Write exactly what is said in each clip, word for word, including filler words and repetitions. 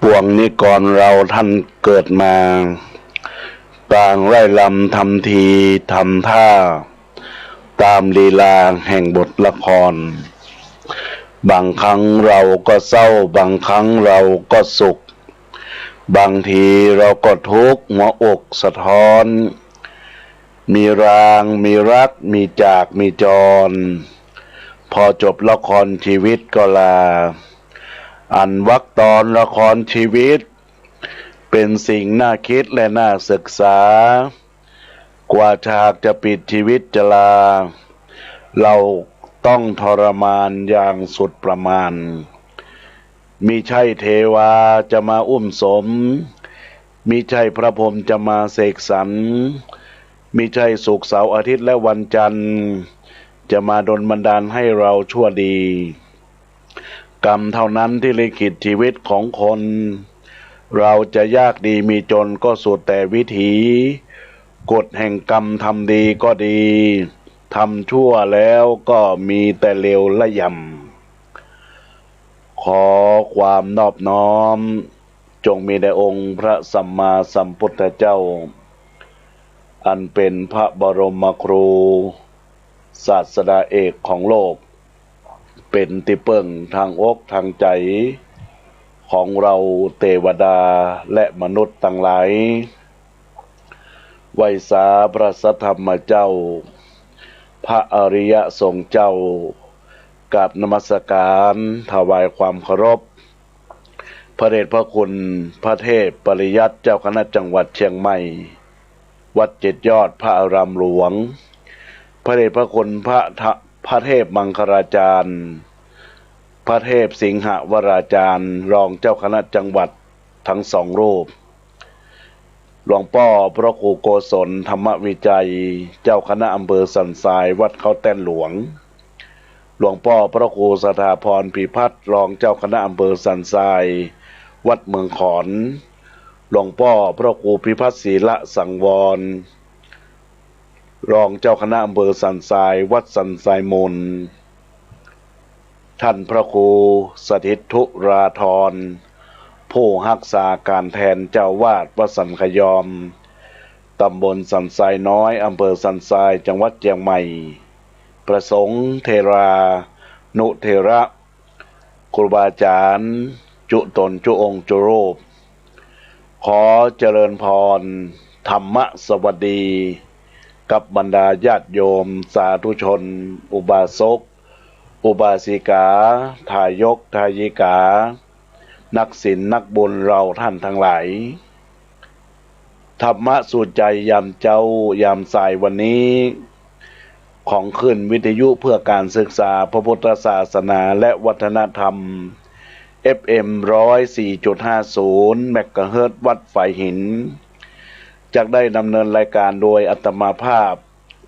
ปวงนิกรเราท่านเกิดมา ต่างร่ายรำทำทีทำท่า ต๋ามลีลาแห่งบทละคร บางครั้งเราก็เศร้า บางครั้งเราก็สุข บางทีเราก็ทุกข์หัวอกสะท้อน มีราง มีรัก มีจาก มีจร พอจบละครชีวิตก็ลา อันวรรคตอนละครชีวิต เป๋นสิ่งน่าคิดและน่าศึกษา กว่าฉากจะปิดชีวิตจะลา เราต้องทรมานอย่างสุดประมาณ มิใช่เทวาจะมาอุ้มสม มิใช่พระพรหมจะมาเสกสรร มิใช่ศุกร์เสาร์อาทิตย์และวันจันทร์ จะมาดลบันดาลให้เราชั่วดี กรรมเท่านั้นที่ลิขิตชีวิตของคน เราจะยากดีมีจนก็สุดแต่วิถี กฎแห่งกรรม ทำดีก็ดี ทำชั่วแล้วก็มีแต่เลวระยำ ขอความนอบน้อมจงมีแด่องค์พระสัมมาสัมพุทธเจ้า อันเป๋นพระบรมครู ศาสดาเอกของโลก เป๋นตี้เปิ้งตางอกตางใจ๋ของเราเตวดาและมนุษย์ตังหลาย ไหว้สาพระสัทธรรมเจ้า พระอริยสงฆ์เจ้า กราบนมัสการถวายความเคารพ พระเดชพระคุณพระเทพปริยัติเจ้าคณะจังหวัดเชียงใหม่ วัดเจ็ดยอดพระอารามหลวง พระเดชพระคุณพระทะ พระเทพมังคลาจารย์ พระเทพสิงหวราจารย์ รองเจ้าคณะจังหวัดทั้งสองรูป หลวงป้อพระครูโกศลธรรมวิจัย เจ้าคณะอำเภอสันทราย วัดเขาแต้นหลวง หลวงป้อพระครูสถาพรพิพัฒน์ รองเจ้าคณะอำเภอสันทราย วัดเมืองขอน หลวงป้อพระครูพิพัฒน์ศีลสังวร รองเจ้าคณะอำเภอสันทราย วัดสันทรายมูล ท่านพระครูสถิตธุราธร ผู้ฮักษาก๋านแทนเจ้าอาวาสวัดสันขยอม ตำบลสันทรายน้อย อำเภอสันทราย จังหวัดเชียงใหม่ พระสงฆ์เถรานุเถระ ครูบาอาจารย์จุตนจุองค์จุรูป ขอเจริญพร ธรรมสวัสดี กับบรรดาญาติโยมสาธุชน อุบาสก อุบาสิกา ทายก ทายิกา นักศีลนักบุญเราท่านทั้งหลาย ธรรมะสู่ใจยามเจ๊ายามสายวันนี้ ของคลื่นวิทยุเพื่อการศึกษาพระพุทธศาสนาและวัฒนธรรม เอฟเอ็ม ร้อยสี่จุดห้าศูนย์ เมกะเฮิรตซ์ วัดฝายหิน จักได้ดำเนินรายการโดยอาตมาภาพ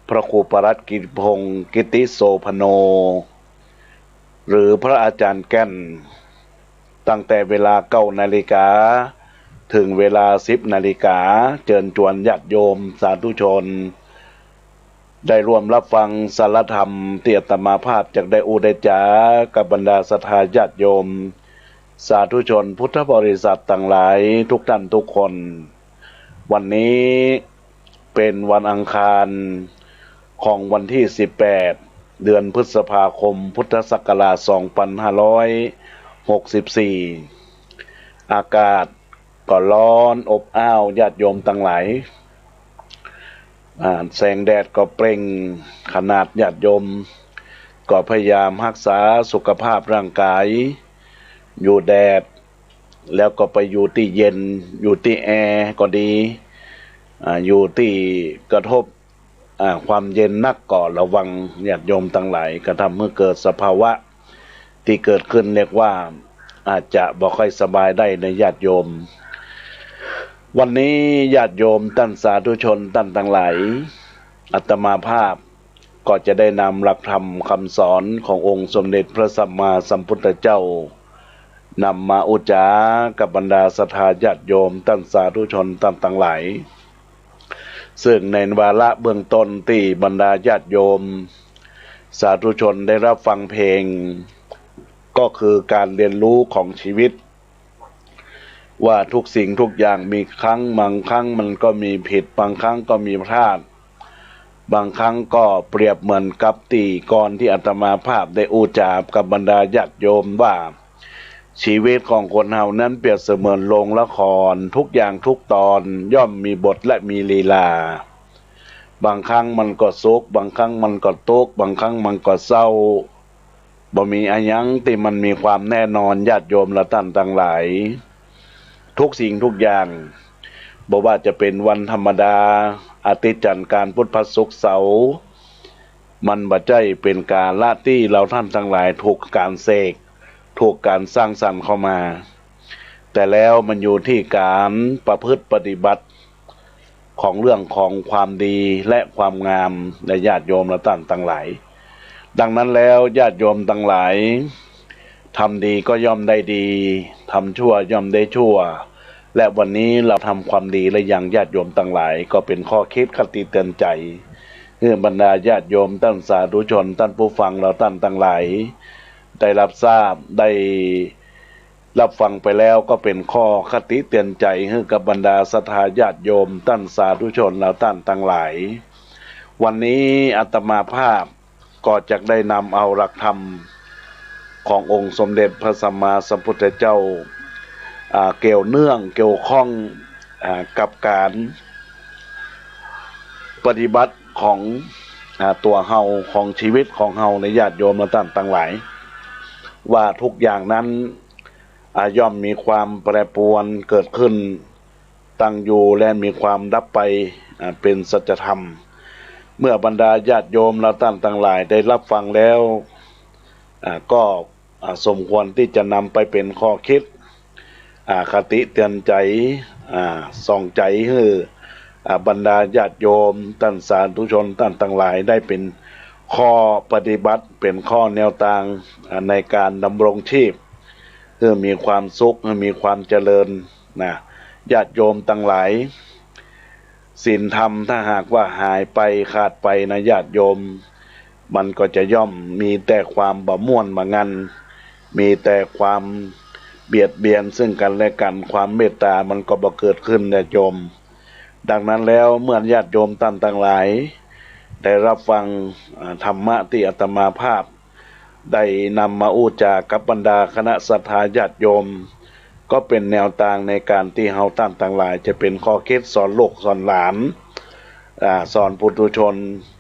พระครูปลัดกิติพงษ์ กิติโสภโณ หรือพระอาจารย์แก่น ตั้งแต่เวลาเก้านาฬิกา เถิงเวลาสิบนาฬิกา เจิญจวนญาติโยมสาธุชน ได้ร่วมรับฟังสารธรรมตี้อาตมาภาพจักได้อู้ได้จ๋ากับบรรดาศรัทธาญาติโยม สาธุชนพุทธบริษัทตังหลายทุกท่านทุกคน วันนี้เป๋นวันอังคารของวันตี้สิบแปด เดือนพฤษภาคม พุทธศักราชสองพันห้าร้อยหกสิบสี่ อากาศก็ฮ้อนอบอ้าวญาติโยมตังหลาย อ่า แสงแดดก็เปล่งขนาด ญาติโยมก็พยายามฮักษาสุขภาพร่างกาย อยู่แดด แล้วก็ไปอยู่ตี้เย็น อยู่ตี้แอร์ก็ดี อ่า อยู่ตี้กระทบ อ่า ความเย็นนักก็ระวัง ญาติโยมตังหลาย ก็ทำหื้อเกิดสภาวะตี้เกิดขึ้นเรียกว่าอาจจะบ่ค่อยสบายได้นะญาติโยม วันนี้ญาติโยมต้านสาธุชนต้านตังหลาย อาตมาภาพก็จะได้นำหลักธรรมคำสอนขององค์สมเด็จพระสัมมาสัมพุทธเจ้า นำมาอู้จ๋ากับบรรดาศรัทธาญาติโยมต้านสาธุชนต้านตังหลาย ซึ่งในวาระเบื้องต้นตี้บรรดาญาติโยมสาธุชนได้รับฟังเพลง ก็คือการเรียนรู้ของชีวิต ว่าทุกสิ่งทุกอย่างมีครั้ง บางครั้งมันก็มีผิด บางครั้งก็มีพลาด บางครั้งก็เปรียบเหมือนกับตี้ก่อนตี้อาตมาภาพได้อู้จ๋ากับบรรดาญาติโยมว่า ชีวิตของคนเฮานั้นเปรียบเสมือนโรงละคร ทุกอย่างทุกตอนย่อมมีบทและมีลีลา บางครั้งมันก็สุข บางครั้งมันก็ตุ๊กข์ บางครั้งมันก็เศร้า บ่มีอะหยังตี้มันมีความแน่นอน ญาติโยมและต้านตังหลาย ทุกสิ่งทุกอย่าง บ่ว่าจะเป๋นวันธรรมดา อาทิตย์จันทร์อังคารพุธพฤหัสศุกร์เสาร์ มันบ่ใจ้เป๋นกาละตี้เฮาต้านตังหลายถูกก๋านเสก ถูกก๋านสร้างสรรค์เข้ามา แต่แล้วมันอยู่ตี้ก๋านประพฤติปฏิบัติ ของเรื่องของความดีและความงาม และญาติโยมและต้านตังหลาย ดังนั้นแล้วญาติโยมตังหลาย ทำดีก็ย่อมได้ดี ทำชั่วย่อมได้ชั่ว และวันนี้เฮาทำความดีหรือยัง ญาติโยมตังหลาย ก็เป๋นข้อคิดคติเตือนใจ๋ หื้อบรรดาญาติโยมต้านสาธุชน ต้านผู้ฟังเฮาต้านตังหลาย ได้ฮับทราบ ได้ฮับฟังไปแล้ว ก็เป๋นข้อคติเตือนใจ๋หื้อกับบรรดาศรัทธาญาติโยมต้านสาธุชนเฮาต้านตังหลาย วันนี้อาตมาภาพก็จะได้นำเอาหลักธรรมขององค์สมเด็จพระสัมมาสัมพุทธเจ้า อ่า เกี่ยวเนื่องเกี่ยวข้อง อ่า กับก๋านปฏิบัติของ อ่า ตั๋วเฮา ของชีวิตของเฮา และญาติโยมเฮาต้านตังหลาย ว่าทุกอย่างนั้น อ่า ย่อมมีความแปรปรวนเกิดขึ้น ตั้งอยู่และมีความดับไป อ่า เป๋นสัจธรรม เมื่อบรรดาญาติโยมเฮาต้านตังหลายได้ฮับฟังแล้ว อ่า ก็ อ่า สมควรตี้จะนำไปเป๋นข้อคิด อ่า คติเตือนใจ๋ อ่า ส่องใจ๋หื้อ อ่า บรรดาญาติโยมต้านสาธุชนต้านตังหลาย ได้เป๋นข้อปฏิบัติ เป๋นข้อแนวตาง อ่า ในก๋านดำรงชีพ หื้อมีความสุข หื้อมีความเจริญนะ ญาติโยมตังหลาย ศีลธรรมถ้าหากว่าหายไปขาดไปนะญาติโยม มันก็จะย่อมมีแต่ความบ่ม่วนบ่งัน มีแต่ความเบียดเบียนซึ่งกั๋นและกั๋น ความเมตตามันก็บ่เกิดขึ้นญาติโยม ดังนั้นแล้วเมื่อญาติโยมต้านตังหลาย ได้ฮับฟัง อ่า ธรรมะตี้อาตมาภาพ ได้นำมาอู้จ๋ากับบรรดาคณะศรัทธาญาติโยม ก็เป๋นแนวตางในก๋านตี้เฮาต้านตังหลาย จะเป๋นข้อคิดสอนลูกสอนหลาน อ่า สอนปุถุชน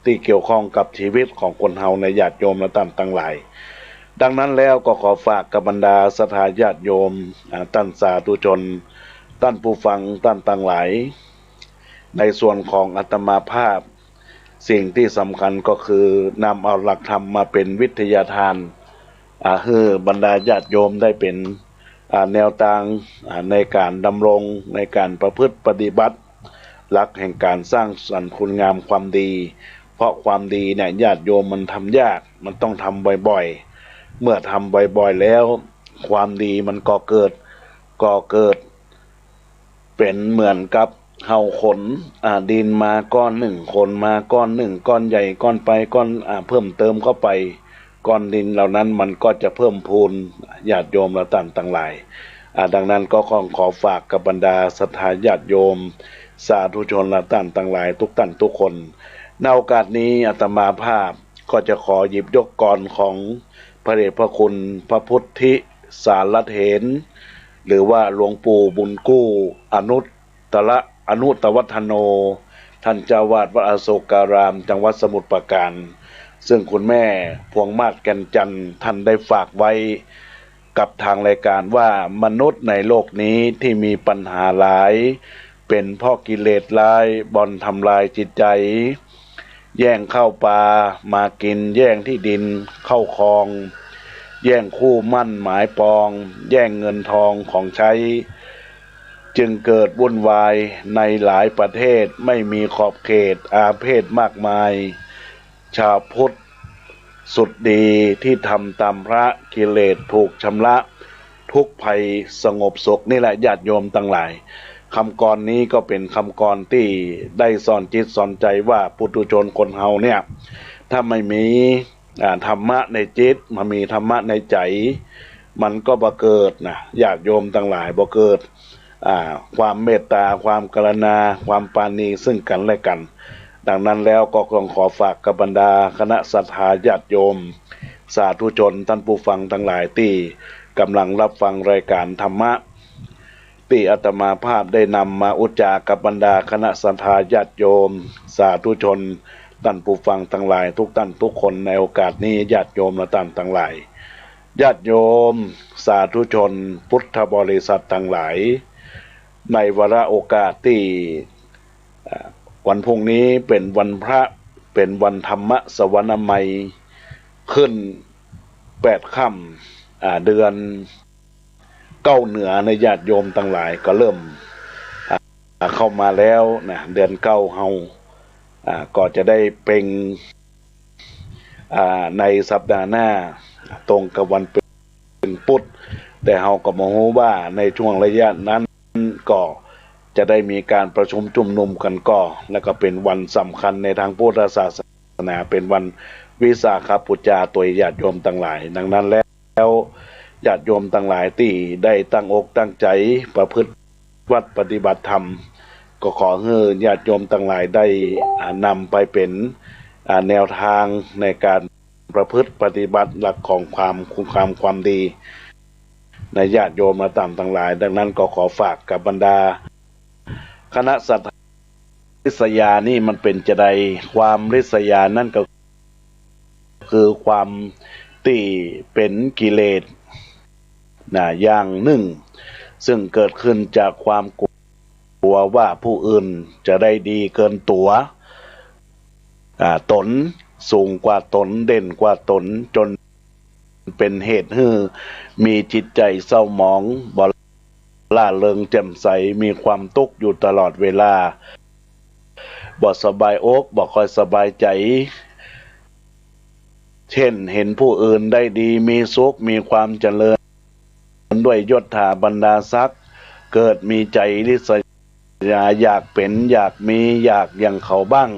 ตี้เกี่ยวข้องกับชีวิตของคนเฮานะญาติโยมและต้านตังหลาย ดังนั้นแล้วก็ขอฝากกับบรรดาศรัทธาญาติโยม อ่า ต้านสาธุชน ต้านผู้ฟังต้านตังหลาย ในส่วนของอาตมาภาพ สิ่งตี้สำคัญก็คือนำเอาหลักธรรมมาเป๋นวิทยาทาน อ่า หื้อบรรดาญาติโยมได้เป๋น อ่า แนวตาง อ่า ในก๋านดำรง ในก๋านประพฤติปฏิบัติ หลักแห่งก๋านสร้างสรรค์คุณงามความดี เพราะความดีเนี่ยญาติโยมมันทำยาก มันต้องทำบ่อยๆ เมื่อทำบ่อยๆ แล้ว ความดีมันก่อเกิด ก่อเกิด เป๋นเหมือนกับเฮาขน อ่า ดินมาก้อนนึ่ง ขนมาก้อนนึ่ง ก้อนใหญ่ก้อนไป ก้อน อ่า เพิ่มเติมเข้าไป ก้อนดินเหล่านั้นมันก็จะเพิ่มพูน ญาติโยมและต้านตังหลาย อ่า ดังนั้นก็ขอ ขอฝากกับบรรดาศรัทธาญาติโยม สาธุชนและต้านตังหลายทุกต้านทุกคน ในโอกาสนี้อาตมาภาพก็จะขอหยิบยกกลอนของพระเดชพระคุณพระพุทธิสารเถร หรือว่าหลวงปู่บุญกู้ อนุตตระ อนุตตวัฒโน ท่านเจ้าวาดวัดอโศการาม จังหวัดสมุทรปราการ ซึ่งคุณแม่พวงมาศ แก่นจันทร์ ท่านได้ฝากไว้กับทางรายการว่า มนุษย์ในโลกนี้ตี้มีปัญหาหลาย เป๋นเพราะกิเลสร้าย บ่อนทำลายจิตใจ๋ แย่งข้าวปลามากิ๋น แย่งตี้ดินเข้าครอง แย่งคู่หมั้นหมายปอง แย่งเงินทองของใจ๊ จึงเกิดวุ่นวายในหลายประเทศ ไม่มีขอบเขต อาเพศมากมาย ชาวพุทธสุดดีตี้ทำต๋ามพระ กิเลสถูกชำระ ทุกข์ภัยสงบสุข นี่แหละญาติโยมตังหลาย กำกลอนนี้ก็เป๋นกำกลอนตี้ได้สอนจิตสอนใจ๋ว่าปุถุชนคนเฮาเนี่ย ถ้าไม่มี อ่า ธรรมะในจิต บ่มีธรรมะในใจ๋ มันก็บ่เกิดนะ ญาติโยมตังหลาย บ่เกิด อ่า ความเมตต๋า ความกรุณา ความปราณีซึ่งกั๋นและกั๋น ดังนั้นแล้วก็ต้องขอฝากกับบรรดาคณะศรัทธาญาติโยม สาธุชน ท่านผู้ฟังตังหลายตี้ก่ำลังฮับฟังรายก๋านธรรมะ ตี้อาตมาภาพได้นำมาอู้จ๋ากับบรรดาคณะศรัทธาญาติโยม สาธุชน ต้านผู้ฟังตังหลาย กู้ต้านกู้คน ในโอกาสนี้ ญาติโยมและต้านตังหลาย ญาติโยม สาธุชน พุทธบริษัทตังหลาย ในวาระโอกาสตี้ อ่า วันพรุ่งนี้เป๋นวันพระ เป๋นวันธรรมสวรรณะมัย ขึ้นแปดค่ำ อ่า เดือน เก๊าเหนือในญาติโยมตังหลายก็เริ่ม อ่า เข้ามาแล้วนะ เดือนเก๊าเฮา อ่า ก็จะได้เพ็ง อ่า ในสัปดาห์หน้า ตรงกับวันเพ็ญปุธ แต่เฮาก็บ่ฮู้ว่าในช่วงระยะนั้นก็จะได้มีก๋านประชุมชุมนุมกั๋นก่อ แล้วก็เป๋นวันสำคัญในตางพุทธศาสนา เป๋นวันวิสาขบูชาตวยญาติโยมตังหลาย ดังนั้นแล้ว แล้วญาติโยมตังหลายตี้ได้ตั้งอกตั้งใจ๋ประพฤติวัตรปฏิบัติธรรม ก็ขอหื้อญาติโยมตังหลายได้ อ่า นำไปเป๋น อ่า แนวตางในก๋านประพฤติปฏิบัติหลักของความ คุณงามความดี ในญาติโยมและต้านตังหลาย ดังนั้นก็ขอฝากกับบรรดา คณะศรัทธา ริษยานี่มันเป๋นจาใด ความริษยานั้นก็คือความตี้เป๋นกิเลสนะ อย่างนึ่ง ซึ่งเกิดขึ้นจากความกั๋วว่าผู้อื่นจะได้ดีเกินตั๋ว อ่า ต๋นสูงกว่าต๋น เด่นกว่าต๋น จ๋นเป๋นเหตุหื้อมีจิตใจ๋เศร้าหมอง บ่ร่าเริงแจ่มใส มีความตุ๊กข์อยู่ตลอดเวลา บ่สบายอก บ่ค่อยสบายใจ๋ เช่น เห็นผู้อื่นได้ดี มีสุข มีความเจริญ ด้วยยศถาบรรดาศักดิ์ เกิดมีใจ๋ริษยา อยากเป๋น อยากมี อยากอย่างเขาบ้าง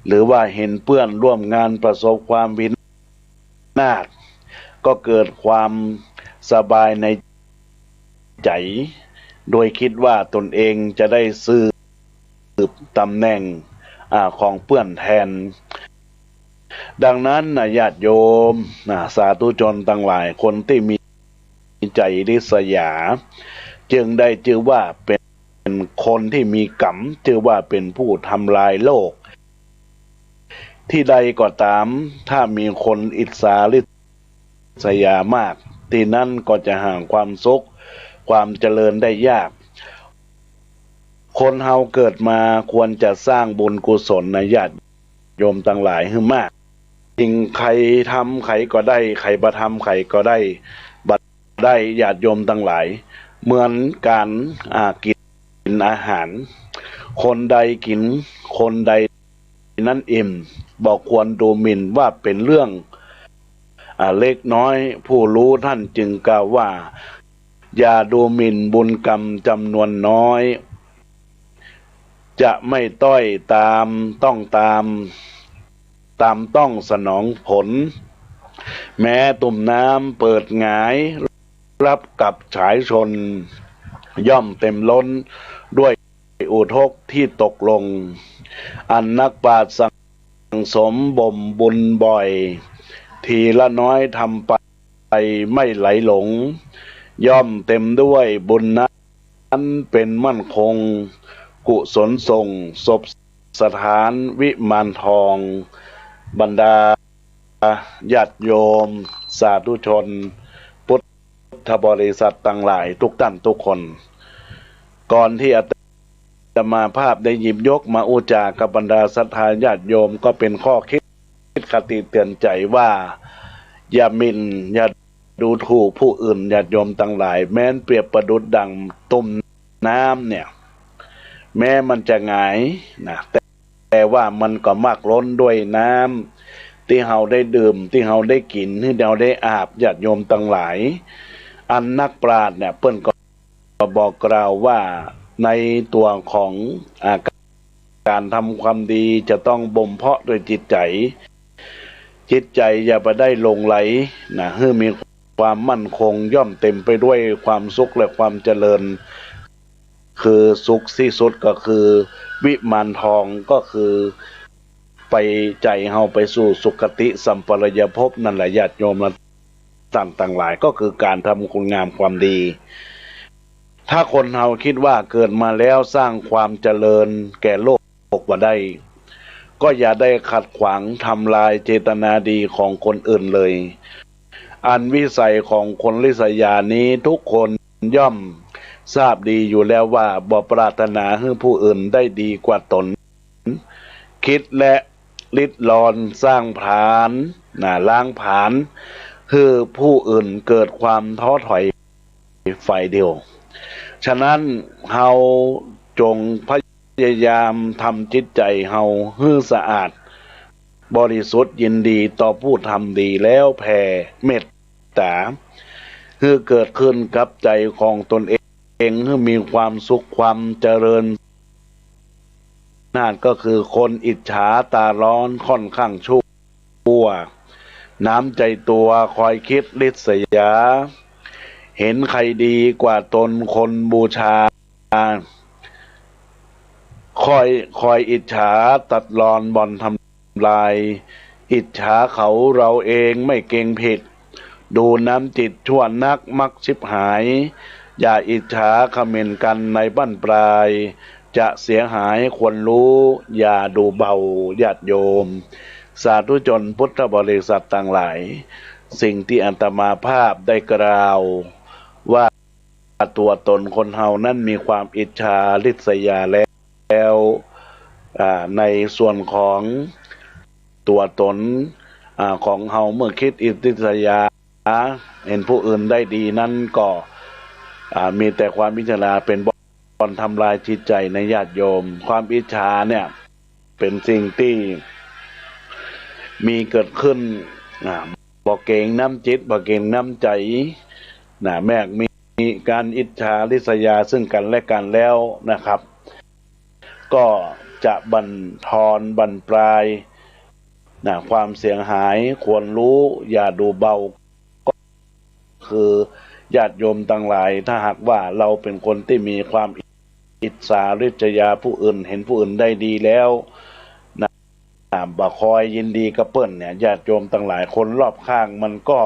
หรือว่าเห็นเพื่อนร่วมงานประสบความวินาศ ก็เกิดความสบายในใจ๋ โดยกึ๊ดว่าต๋นเองจะได้สืบต๋ำแหน่ง อ่า ของเพื่อนแตน ดังนั้นนะ ญาติโยมนะ สาธุชนตังหลาย คนตี้มีใจ๋ริษยา จึงได้จื้อว่าเป๋นคนตี้มีก๋รรม จื้อว่าเป๋นผู้ทำลายโลก ตี้ใดก็ต๋าม ถ้ามีคนอิจฉาริษยามาก ตี้นั้นก็จะหาความสุข ความเจริญได้ยาก คนเฮาเกิดมาควรจะสร้างบุญกุศลนะ ญาติโยมตังหลาย หื้อมาก สิ่งใผทำใผก็ได้ ใผบ่ทำใผก็ได้ บ่ได้ ญาติโยมตังหลาย เหมือนก๋าน อ่า กิ๋นอาหาร คนใดกิ๋น คนใดนั้นอิ่ม บ่ควรดูหมิ่นว่าเป๋นเรื่อง อ่า เล็กน้อย ผู้รู้ต้านจึงกล่าวว่า อย่าดูหมิ่นบุญกรรมจ๋ำนวนน้อย จะไม่ต้อยต๋ามต้องต๋าม ต๋ามต้องสนองผล แม้ตุ่มน้ำเปิดหงาย รับกับฉายชล ย่อมเต็มล้นด้วยอุทกที่ตกลง อันนักปราชญ์สั่งสมบ่มบุญบ่อย ทีละน้อยทำไปไม่ไหลหลง ย่อมเต็มด้วยบุญนั้นเป๋นมั่นคง กุศลส่งสบสถานวิมานทอง บรรดาญาติโยม สาธุชน พุทธบริษัทตังหลาย กู้ต้านกู้คน ก่อนตี้อาตมาภาพได้หยิบยกมาอู้จ๋ากับบรรดาศรัทธาญาติโยม ก็เป๋นข้อกึ๊ดคติเตื๋อนใจ๋ว่า อย่าหมิ่น อย่าดูถูกผู้อื่น ญาติโยมตังหลาย แม้นเปรียบประดุจดั่งตุ่มน้ำเนี่ย แม้มันจะหงายนะ แต่ แต่ว่ามันก็มักล้นด้วยน้ำตี้เฮาได้ดื่ม ตี้เฮาได้กิ๋น ตี้เฮาได้อาบ ญาติโยมตังหลาย อันนักปราชญ์เนี่ย เปิ้นก็บอกกล่าวว่า ในตั๋วของ อ่า ก๋านทำความดีจะต้องบ่มเพาะด้วยจิตใจ๋ จิตใจ๋อย่าไปได้หลงใหลนะ หื้อมี ความมั่นคง ย่อมเต็มไปด้วยความสุขและความเจริญ คือสุขที่สุดก็คือวิมานทอง ก็คือไป ใจ๋เฮาไปสู่สุคติสัมปรายภพนั่นแหละ ญาติโยมต้านตังหลาย ก็คือก๋านทำคุณงามความดี ถ้าคนเฮาคิดว่าเกิดมาแล้วสร้างความเจริญแก่โลกบ่ได้ ก็อย่าได้ขัดขวางทำลายเจตนาดีของคนอื่นเลย อันวิสัยของคนริษยานี้ทุกคนย่อมทราบดีอยู่แล้วว่าบ่ปรารถนาหื้อผู้อื่นได้ดีกว่าตน คิดและริดรอนสร้างผลาญ นะ ล้างผลาญ หื้อผู้อื่นเกิดความท้อถอยฝ่ายเดียว ฉะนั้นเฮาจงพยายามทำจิตใจ๋เฮาหื้อสะอาดบริสุทธิ์ ยินดีต่อผู้ทำดีแล้วแผ่เมตตาหื้อเกิดขึ้นกับใจ๋ของตนเอง หื้อมีความสุขความเจริญ นั่นก็คือคนอิจฉาตาร้อนค่อนข้างชั่ว น้ำใจ๋ตั๋วคอยคิดริษยา เห็นใครดีกว่าตนคนบูชา คอย คอยอิจฉาตัดรอนบ่อนทำลาย อิจฉาเขาเราเองไม่เกรงผิด ดูน้ำจิตชั่วนักมักฉิบหาย อย่าอิจฉาเขม่นกั๋นในบั้นปลาย จะเสียหายควรรู้อย่าดูเบา ญาติโยม สาธุชนพุทธบริษัทตังหลาย สิ่งตี้อาตมาภาพได้กล่าวว่า ตั๋วตนคนเฮานั้นมีความอิจฉาริษยาแล้ว อ่า ในส่วนของตั๋วตน อ่า ของเฮาเมื่อคิดอิจฉาริษยา เห็นผู้อื่นได้ดีนั้นก็ อ่า มีแต่ความอิจฉาริษยาเป๋นบ่อนทำลายจิตใจ๋นะญาติโยม ความอิจฉาเนี่ยเป๋นสิ่งตี้มีเกิดขึ้น อ่า บ่เก๋งน้ำจิต บ่เก๋งน้ำใจ๋ นะ แม้มีก๋านอิจฉาริษยาซึ่งกั๋นและกั๋นแล้วนะครับ ก็จะบั่นทอนบั้นปลาย นะ ความเสียหายควรรู้อย่าดูเบา ก็คือญาติโยมตังหลาย ถ้าหากว่าเฮาเป๋นคนตี้มีความอิจฉาริษยาผู้อื่น เห็นผู้อื่นได้ดีแล้ว นะ บ่คอยยินดีกับเปิ้นเนี่ย ญาติโยมตังหลาย คนรอบข้างมันก็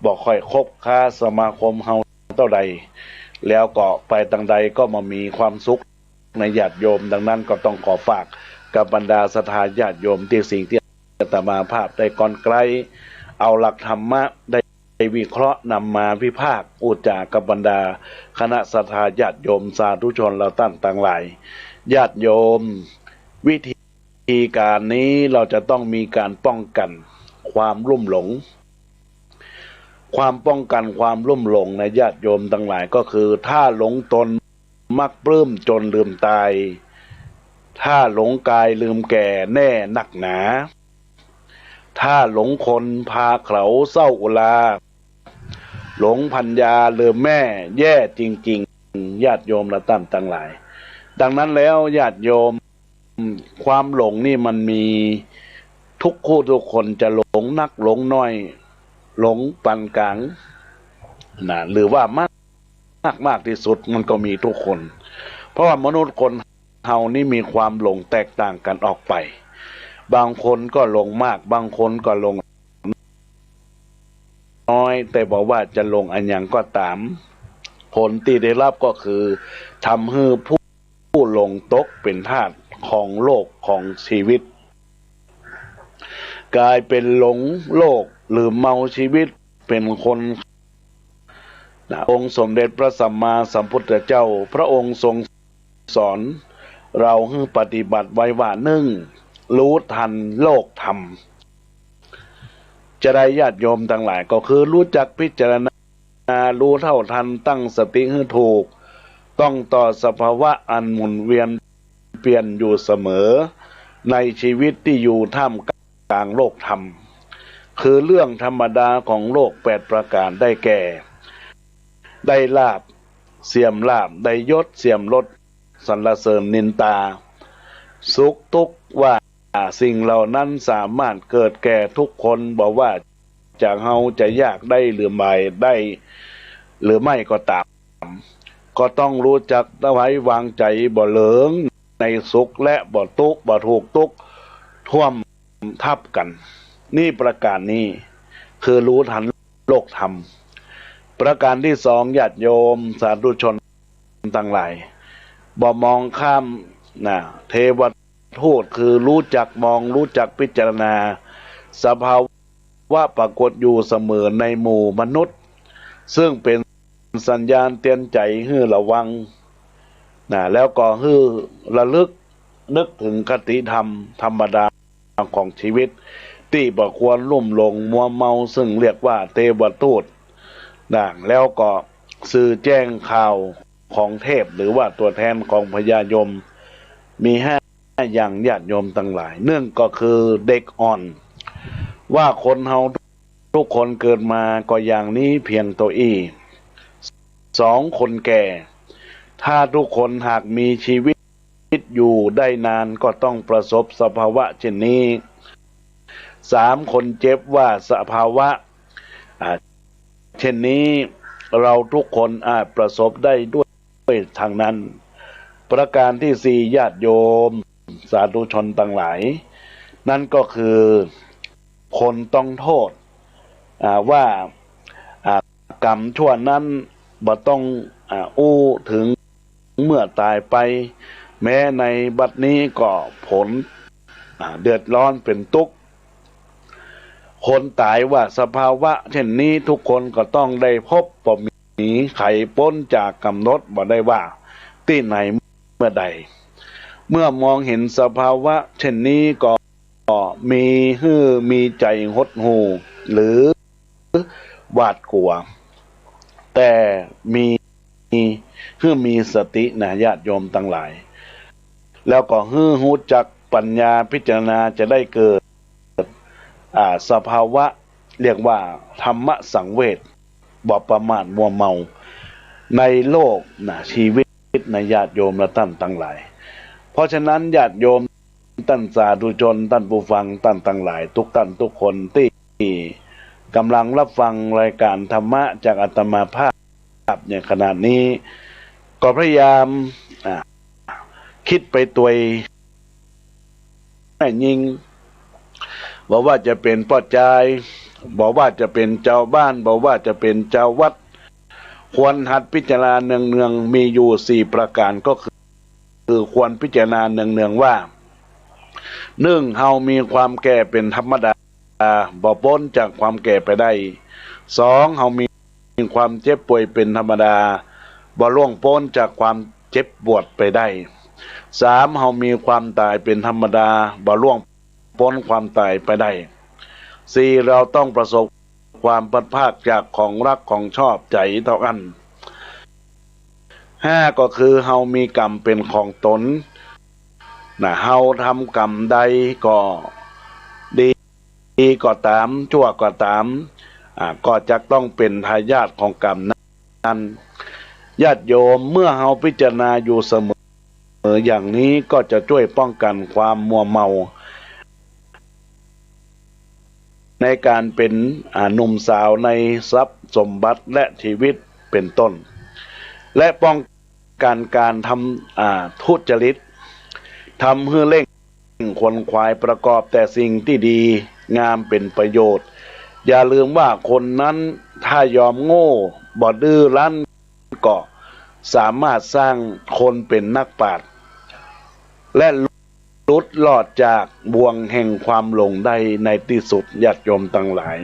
บ่ค่อยคบค้าสมาคมเฮาเต้าใด แล้วก็ไปตางใดก็บ่มีความสุขนะญาติโยม ดังนั้นก็ต้องขอฝากกับบรรดาศรัทธาญาติโยม ตี้สิ่งตี้อาตมาภาพได้ก้อนใกล้ เอาหลักธรรมะได้วิเคราะห์นำมาวิพากษ์อู้จ๋ากับบรรดาคณะศรัทธาญาติโยมสาธุชนเฮาต้านตังหลาย ญาติโยม วิธี ธีก๋านนี้เฮาจะต้องมีก๋านป้องกั๋นความลุ่มหลง ความป้องกั๋นความลุ่มหลงนะญาติโยมตังหลาย ก็คือถ้าหลงตนมักปลื้มจนลืมต๋าย ถ้าหลงกายลืมแก่แน่นักหนา ถ้าหลงคนพาเขาเศร้าอุรา หลงภรรยาลืมแม่แย่จริงๆ ญาติโยมเฮาต้านตังหลาย ดังนั้นแล้วญาติโยม ความหลงนี่มันมีทุกคู่ทุกคน จะหลงนักหลงน้อย หลงปานก๋าง นะ หรือว่ามาก มากที่สุดมันก็มีทุกคน เพราะว่ามนุษย์คนเฮานี่มีความหลงแตกต่างกั๋นออกไป บางคนก็หลงมาก บางคนก็หลงน้อย แต่บ่ว่าจะหลงอะหยังก็ต๋าม ผลตี้ได้ฮับก็คือ ทำหื้อผู้ ผู้หลงตกเป๋นทาสของโลกของชีวิต ก๋ายเป๋นหลงโลก ลืมเมาชีวิต เป๋นคน นะ องค์สมเด็จพระสัมมาสัมพุทธเจ้า พระองค์ทรงสอนเฮาหื้อปฏิบัติไว้ว่า นึ่ง ฮู้ตันโลกธรรม จะใดญาติโยมตังหลาย ก็คือฮู้จักพิจารณา ฮู้เท่าตัน ตั้งสติหื้อถูก ต้องต่อสภาวะอันหมุนเวียนเปลี่ยนอยู่เสมอ ในชีวิตตี้อยู่ท่ามกลางโลกธรรม คือเรื่องธรรมดาของโลกแปดประก๋าน ได้แก่ ได้ลาภ เสื่อมลาภ ได้ยศ เสื่อมยศ สรรเสริญนินตา สุขทุกข์ ว่าสิ่งเหล่านั้นสามารถเกิดแก่ทุกคน บ่ว่า จากเฮาจะยากได้หรือบ่ได้ หรือไม่ก็ต๋าม ก็ต้องฮู้จักไว้วางใจ๋ บ่หลงในสุขและบ่ตุ๊กข์ บ่ถูกตุ๊กข์ท่วมทับกั๋น นี่ประก๋านนี้คือฮู้ตันโลกธรรม ประก๋านตี้สอง ญาติโยมสาธุชนตังหลาย บ่มองข้ามนะ เทวทูตคือฮู้จักมอง ฮู้จักพิจารณา สภาวะปรากฏอยู่เสมอในหมู่มนุษย์ ซึ่งเป๋นสัญญาณเตื๋อนใจ๋หื้อระวังนะ แล้วก็หื้อระลึกนึกถึงคติธรรมธรรมดาของชีวิต ตี้บ่ควรลุ่มหลงมัวเมา ซึ่งเรียกว่าเทวทูตนะ แล้วก็สื่อแจ้งข่าวของเทพ หรือว่าตั๋วแทนของพญายม มีห้าอย่าง ญาติโยมตังหลาย นึ่งก็คือเด็กอ่อน ว่าคนเฮาทุกคนเกิดมาก็อย่างนี้เพียงโตอี้ สอง คนแก่ ถ้าทุกคนหากมีชีวิตอยู่ได้นานก็ต้องประสบสภาวะเช่นนี้ สาม คนเจ็บ ว่าสภาวะ อ่า เช่นนี้ เราทุกคนอาจประสบได้ด้วยทั้งนั้น ประก๋านตี้สี่ ญาติโยมสาธุชนตังหลาย นั้นก็คือคนต้องโทษ อ่า ว่า อ่า กรรมชั่วนั้นบ่ต้อง อ่า อู้เถิงเมื่อต๋ายไป แม้ในบัดนี้ก็ผล อ่า เดือดร้อนเป๋นตุ๊กข์ คนต๋าย ว่าสภาวะเช่นนี้ทุกคนก็ต้องได้พบ บ่มีใผป๊นจากก๋ำหนดบ่ได้ว่าตี้ไหนเมื่อใด เมื่อมองเห็นสภาวะเช่นนี้ก็ ก็มีหื้อมีใจ๋หดหู่หรือหวาดกลัว แต่มีหื้อมีสตินะ ญาติโยมตังหลาย แล้วก็หื้อฮู้จักปัญญาพิจารณาจะได้เกิด อ่า สภาวะเรียกว่าธรรมสังเวช บ่ประมาทมัวเมาในโลกนะ ชีวิตนะ ญาติโยมและต้านตังหลาย เพราะฉะนั้นญาติโยมต้านสาธุชน ต้านผู้ฟัง ต้านตังหลาย ทุกต้านทุกคนตี้ก๋ำลังฮับฟังรายก๋านธรรมะจากอาตมาภาพในขณะนี้ ก็พยายาม อ่า กึ๊ดไปตวย แม่ญิง บ่ว่าจะเป๋นป้อจาย บ่ว่าจะเป๋นจาวบ้าน บ่ว่าจะเป๋นจาววัด ควรหัดพิจารณาเนืองๆ มีอยู่สี่ประก๋าน ก็คือ คือควรพิจารณาเนืองๆ ว่า นึ่ง เฮามีความแก่เป๋นธรรมดา บ่ป๊นจากความแก่ไปได้ สอง เฮามี มีความเจ็บป่วยเป๋นธรรมดา บ่ล่วงป๊นจากความเจ็บปวดไปได้ สาม เฮามีความต๋ายเป๋นธรรมดา บ่ล่วงป๊นความต๋ายไปได้ สี่ เฮาต้องประสบความพลัดพรากจากของฮักของชอบใจ๋เต้าอั้น ห้า ก็คือเฮามีกรรมเป๋นของต๋น นะ เฮาทำกรรมใดก็ดี ดีก็ต๋าม ชั่วก็ต๋าม อ่า ก็จะต้องเป๋นทายาทของกรรมนั้น ญาติโยม เมื่อเฮาพิจารณาอยู่เสมออย่างนี้ ก็จะจ้วยป้องกั๋นความมัวเมา ในก๋านเป๋น อ่า หนุ่มสาวในทรัพย์สมบัติและชีวิตเป๋นต้น และป้องกั๋นก๋านทำ อ่า ทุจริต ทำหื้อเร่งขวนขวายประกอบแต่สิ่งตี้ดีงามเป๋นประโยชน์ อย่าลืมว่าคนนั้นถ้ายอมโง่ บ่ดื้อรั้น ก็สามารถสร้างคนเป๋นนักปราชญ์ และหลุดรอดจากบ่วงแห่งความหลงได้ในตี้สุด ญาติโยมตังหลาย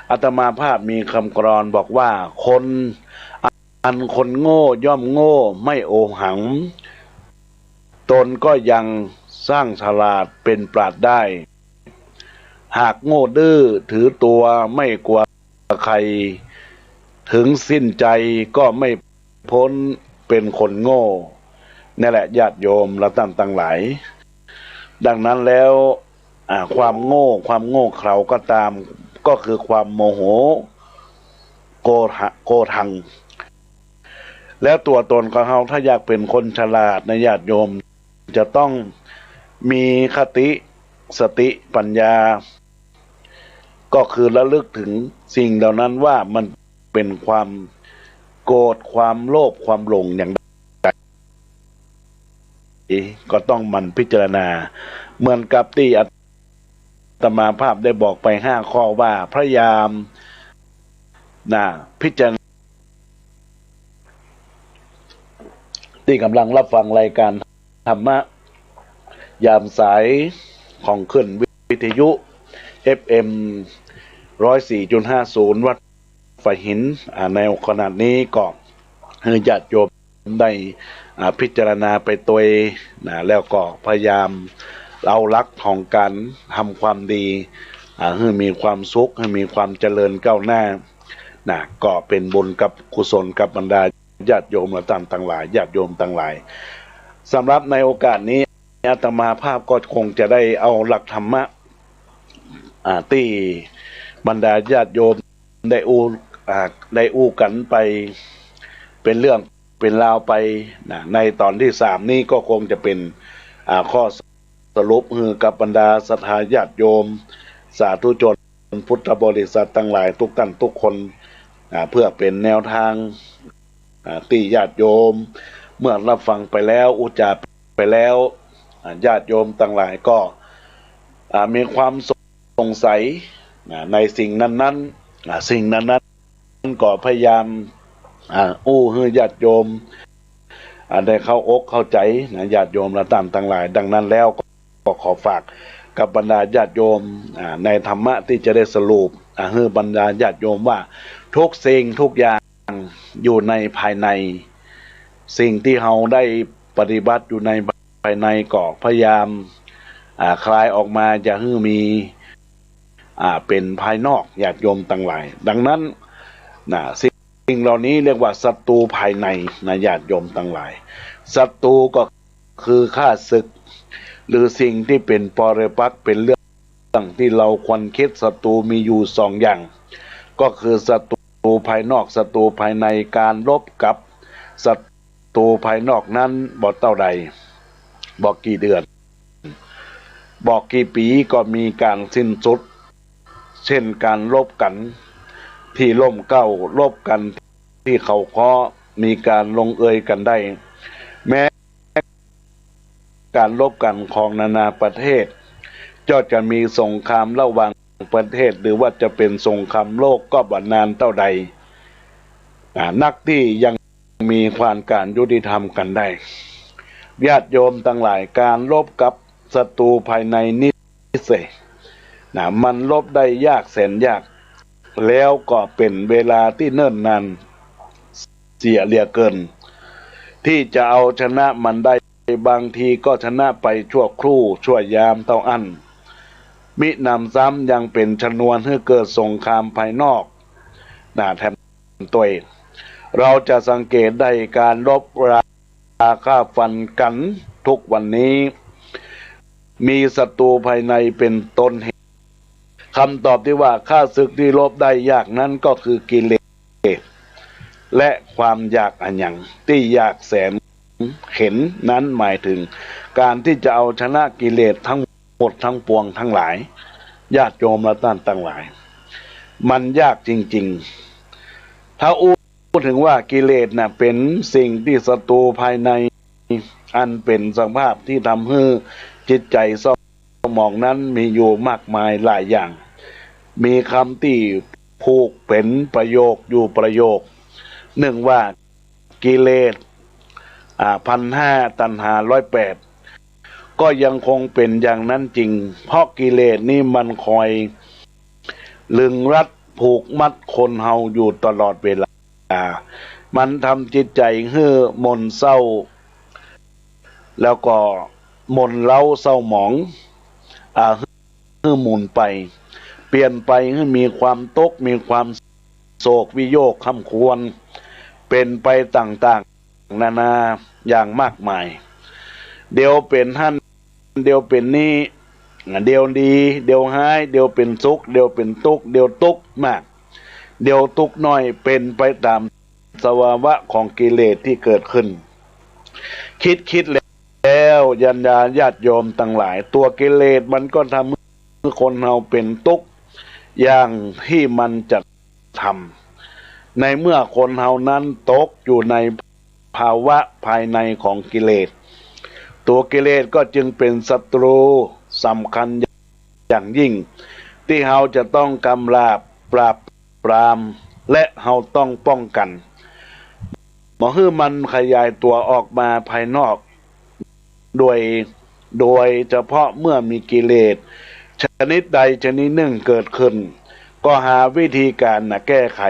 อาตมาภาพมีกำกลอนบอกว่า คน อันคนโง่ย่อมโง่ไม่โอหัง ต๋นก็ยังสร้างฉลาดเป๋นปราชญ์ได้ หากโง่ดื้อถือตั๋วไม่กั๋วใค่ เถิงสิ้นใจ๋ก็ไม่ป๊นเป๋นคนโง่ นั่นแหละญาติโยมและต้านตังหลาย ดังนั้นแล้ว อ่า ความโง่ ความโง่เขลาก็ต๋าม ก็คือความโมโห โกหะ โกธัง แล้วตั๋วต๋นของเฮาถ้าอยากเป๋นคนฉลาดนะญาติโยม จะต้องมีคติ สติ ปัญญา ก็คือระลึกถึงสิ่งเหล่านั้นว่ามันเป๋นความโกรธ ความโลภ ความหลงอย่างใด ก็ต้องหมั่นพิจารณา เหมือนกับตี้อาตมาภาพได้บอกไปห้าข้อว่าพยายาม นะ พิจารณา ตี้ก่ำลังฮับฟังรายก๋านธรรมะยามสายของคลื่นวิทยุ เอฟเอ็ม ร้อยสี่จุดห้าศูนย์ วัดฝายหิน อ่า ในขณะนี้ก็หื้อญาติโยมได้ อ่า พิจารณาไปตวย นะ แล้วก็พยายามเอาหลักของก๋านทำความดี อ่า หื้อมีความสุข หื้อมีความเจริญก้าวหน้า นะ ก็เป๋นบุญกับกุศลกับบรรดาญาติโยมและต้านตังหลาย ญาติโยมตังหลาย สำหรับในโอกาสนี้ อาตมาภาพก็คงจะได้เอาหลักธรรมะ อ่า ตี้บรรดาญาติโยมได้อู้ อ่า ได้อู้กั๋นไป เป๋นเรื่องเป๋นราวไป นะ ในต๋อนตี้สามนี้ก็คงจะเป๋น อ่า ข้อสรุปหื้อกับบรรดาศรัทธาญาติโยม สาธุชน พุทธบริษัทตังหลายทุกต้านทุกคน อ่า เพื่อเป๋นแนวตาง อ่า ตี้ญาติโยมเมื่อฮับฟังไปแล้ว อู้จ๋าไปแล้ว อ่า ญาติโยมตังหลายก็ อ่า มีความสงสัย นะ ในสิ่งนั้นๆ อ่า สิ่งนั้นๆ ก็พยายาม อ่า อู้หื้อญาติโยม อ่า ได้เข้าอกเข้าใจ๋ นะ ญาติโยมและต้านตังหลาย ดังนั้นแล้วก็ ก็ขอฝากกับบรรดาญาติโยม อ่า ในธรรมะตี้จะได้สรุป อ่า หื้อบรรดาญาติโยมว่าทุกสิ่งทุกอย่างอยู่ในภายใน สิ่งตี้เฮาได้ปฏิบัติอยู่ในภายในก็พยายาม อ่า คลายออกมาอย่าหื้อมี อ่า เป๋นภายนอก ญาติโยมตังหลาย ดังนั้น นะ สิ่งเหล่านี้เรียกว่าศัตรูภายใน นะ ญาติโยมตังหลาย ศัตรูก็ คือข้าศึก หรือสิ่งตี้เป๋นปรปักษ์ เป๋นเรื่องตี้เฮาควรกึ๊ด ศัตรูมีอยู่สองอย่าง ก็คือศัตรูภายนอก ศัตรูภายใน ก๋านรบกับศัตรูภายนอกนั้นบ่เต้าใด บ่กี่เดือน บ่กี่ปี๋ก็มีก๋านสิ้นสุด เช่นก๋านรบกั๋นตี้ร่มเกล้า รบกั๋นตี้เขาค้อ มีก๋านลงเอยกั๋นได้ แม้ ก๋านรบกั๋นของนานาประเทศ ก็จะมีสงครามระหว่างประเทศ หรือว่าจะเป๋นสงครามโลกก็บ่นานเต้าใด อ่า นักตี้ยังมีความก๋านยุติธรรมกั๋นได้ ญาติโยมตังหลาย ก๋านรบกับศัตรูภายในนี้เสีย นะ มันรบได้ยากแสนยาก แล้วก็เป๋นเวลาตี้เนิ่นนานเสียเหลือเกิน ตี้จะเอาชนะมันได้ บางทีก็ชนะไปชั่วครู่ชั่วยามเต้าอั้น มิหนำซ้ำยังเป๋นชนวนหื้อเกิดสงครามภายนอก นะ แถมตวย เราจะสังเกตได้ก๋านรบราฆ่าฟันกั๋นทุกวันนี้ มีศัตรูภายในเป๋นต้นเหตุ คำตอบตี้ว่าข้าศึกตี้รบได้ยากนั้นก็คือกิเลส และความอยากอะหยังตี้อยากแสนเข็ญนนั้น หมายถึงก๋านตี้จะเอาชนะกิเลสทั้งหมดทั้งปวงทั้งหลาย ญาติโยมและต้านตังหลาย มันยากจริงๆ ถ้าอู้ถึงว่ากิเลสน่ะเป๋นสิ่งตี้ศัตรูภายใน อันเป๋นสภาพตี้ทำหื้อจิตใจ๋เศร้าหมองนั้นมีอยู่มากมายหลายอย่าง มีกำตี้ผูกเป๋นประโยคอยู่ประโยคนึ่งว่า กิเลส อ่า พันห้า ตัณหา ร้อยแปด ก็ยังคงเป๋นอย่างนั้นจริง เพราะกิเลสนี้มันคอยลึงรัดผูกมัดคนเฮาอยู่ตลอดเวลา มันทำจิตใจ๋หื้อหม่นเศร้า แล้วก็หม่นเล้าเศร้าหมอง อ่า หื้อหมุนไป เปลี่ยนไปหื้อมีความตุ๊กข์ มีความโศกวิโยคคร่ำครวญ เป๋นไปต่างๆ นานาอย่างมากมาย เดี๋ยวเป๋นหั้น เดี๋ยวเป๋นนี้ เดี๋ยวดี เดี๋ยวฮ้าย เดี๋ยวเป๋นสุข เดี๋ยวเป๋นตุ๊กข์ เดี๋ยวตุ๊กข์มาก เดี๋ยวตุ๊กข์น้อย เป๋นไปต๋ามสภาวะของกิเลสตี้เกิดขึ้น กึ๊ดๆ แล้ว บรรดาญาติโยมตังหลาย ตั๋วกิเลสมันก็ทำหื้อคนเฮาเป๋นตุ๊กข์ อย่างตี้มันจะทำ ในเมื่อคนเฮานั้นตกอยู่ในภาวะภายในของกิเลส ตั๋วกิเลสก็จึงเป๋นศัตรู๋สำคัญอย่างยิ่ง ตี้เฮาจะต้องกำราบปราบปราม และเฮาต้องป้องกั๋น บ่หื้อมันขยายตั๋วออกมาภายนอก โดย โดยเฉพาะเมื่อมีกิเลสชนิดใดชนิดนึ่งเกิดขึ้น ก็หาวิธีก๋านแก้ไข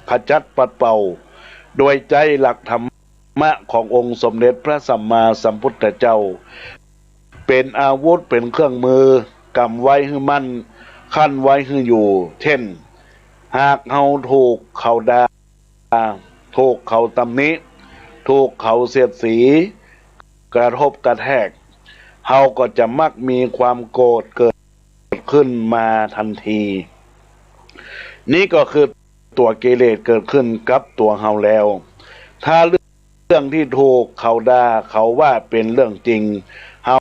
ขจัดปัดเป่า โดยใจ๊หลักธรรมะขององค์สมเด็จพระสัมมาสัมพุทธเจ้า เป๋นอาวุธ เป๋นเครื่องมือ กำไว้หื้อมั่น คั่นไว้หื้ออยู่ เช่น หากเฮาถูกเขาด่า ถูกเขาตำหนิ ถูกเขาเสียดสี กระทบกระแทก เฮาก็จะมักมีความโกรธเกิดขึ้นมาทันที นี่ก็คือตั๋วกิเลสเกิดขึ้นกับตั๋วเฮาแล้ว ถ้าเรื่องตี้ถูกเขาด่าเขาว่าเป๋นเรื่องจริง เฮา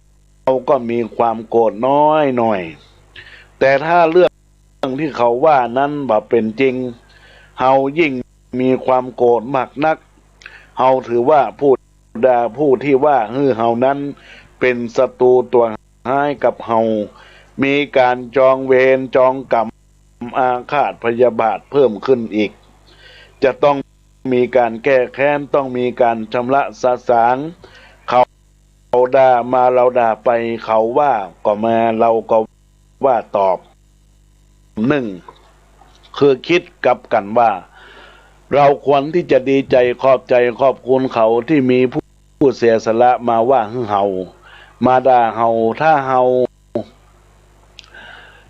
ก็มีความโกรธน้อยหน่อย แต่ถ้าเรื่อง เรื่องตี้เขาว่านั้นบ่เป๋นจริง เฮายิ่งมีความโกรธมากนัก เฮาถือว่าผู้ด่าผู้ตี้ว่าหื้อเฮานั้นเป๋นศัตรู๋ตั๋วฮ้ายกับเฮา มีก๋านจองเวรจองกรรม อาฆาตพยาบาทเพิ่มขึ้นอีก จะต้องมีก๋านแก้แค้น ต้องมีก๋านชำระสาสาง เขาด่ามาเราด่าไป เขาว่าก็มาเราก็ว่าตอบ นึ่ง คือคิดกลับกั๋นว่า เราควรตี้จะดีใจ๋ขอบใจ๋ขอบคุณเขาตี้มีผู้ ผู้เสียสละมาว่าหื้อเฮา มาด่าเฮา ถ้าเฮา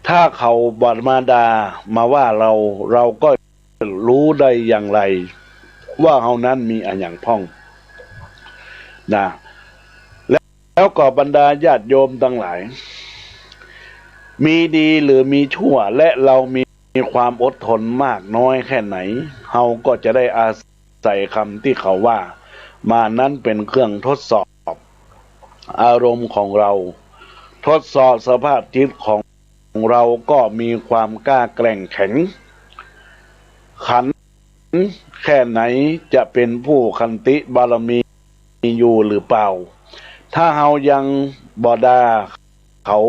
ถ้าเขาบ่มาด่ามาว่าเรา เราก็รู้ได้อย่างไรว่าเฮานั้นมีอะหยังพ่อง นะ แล้วก็บรรดาญาติโยมตังหลาย มีดีหรือมีชั่ว และเรามีความอดทนมากน้อยแค่ไหน เฮาก็จะได้อาศัยคำตี้เขาว่ามานั้นเป๋นเครื่องทดสอบอารมณ์ของเรา ทดสอบสภาพจิตของเรา ก็มีความกล้าแกร่งแข็งขันแค่ไหน จะเป๋นผู้ขันติบารมีอยู่หรือเปล่า ถ้าเฮายังบ่ด่าเขา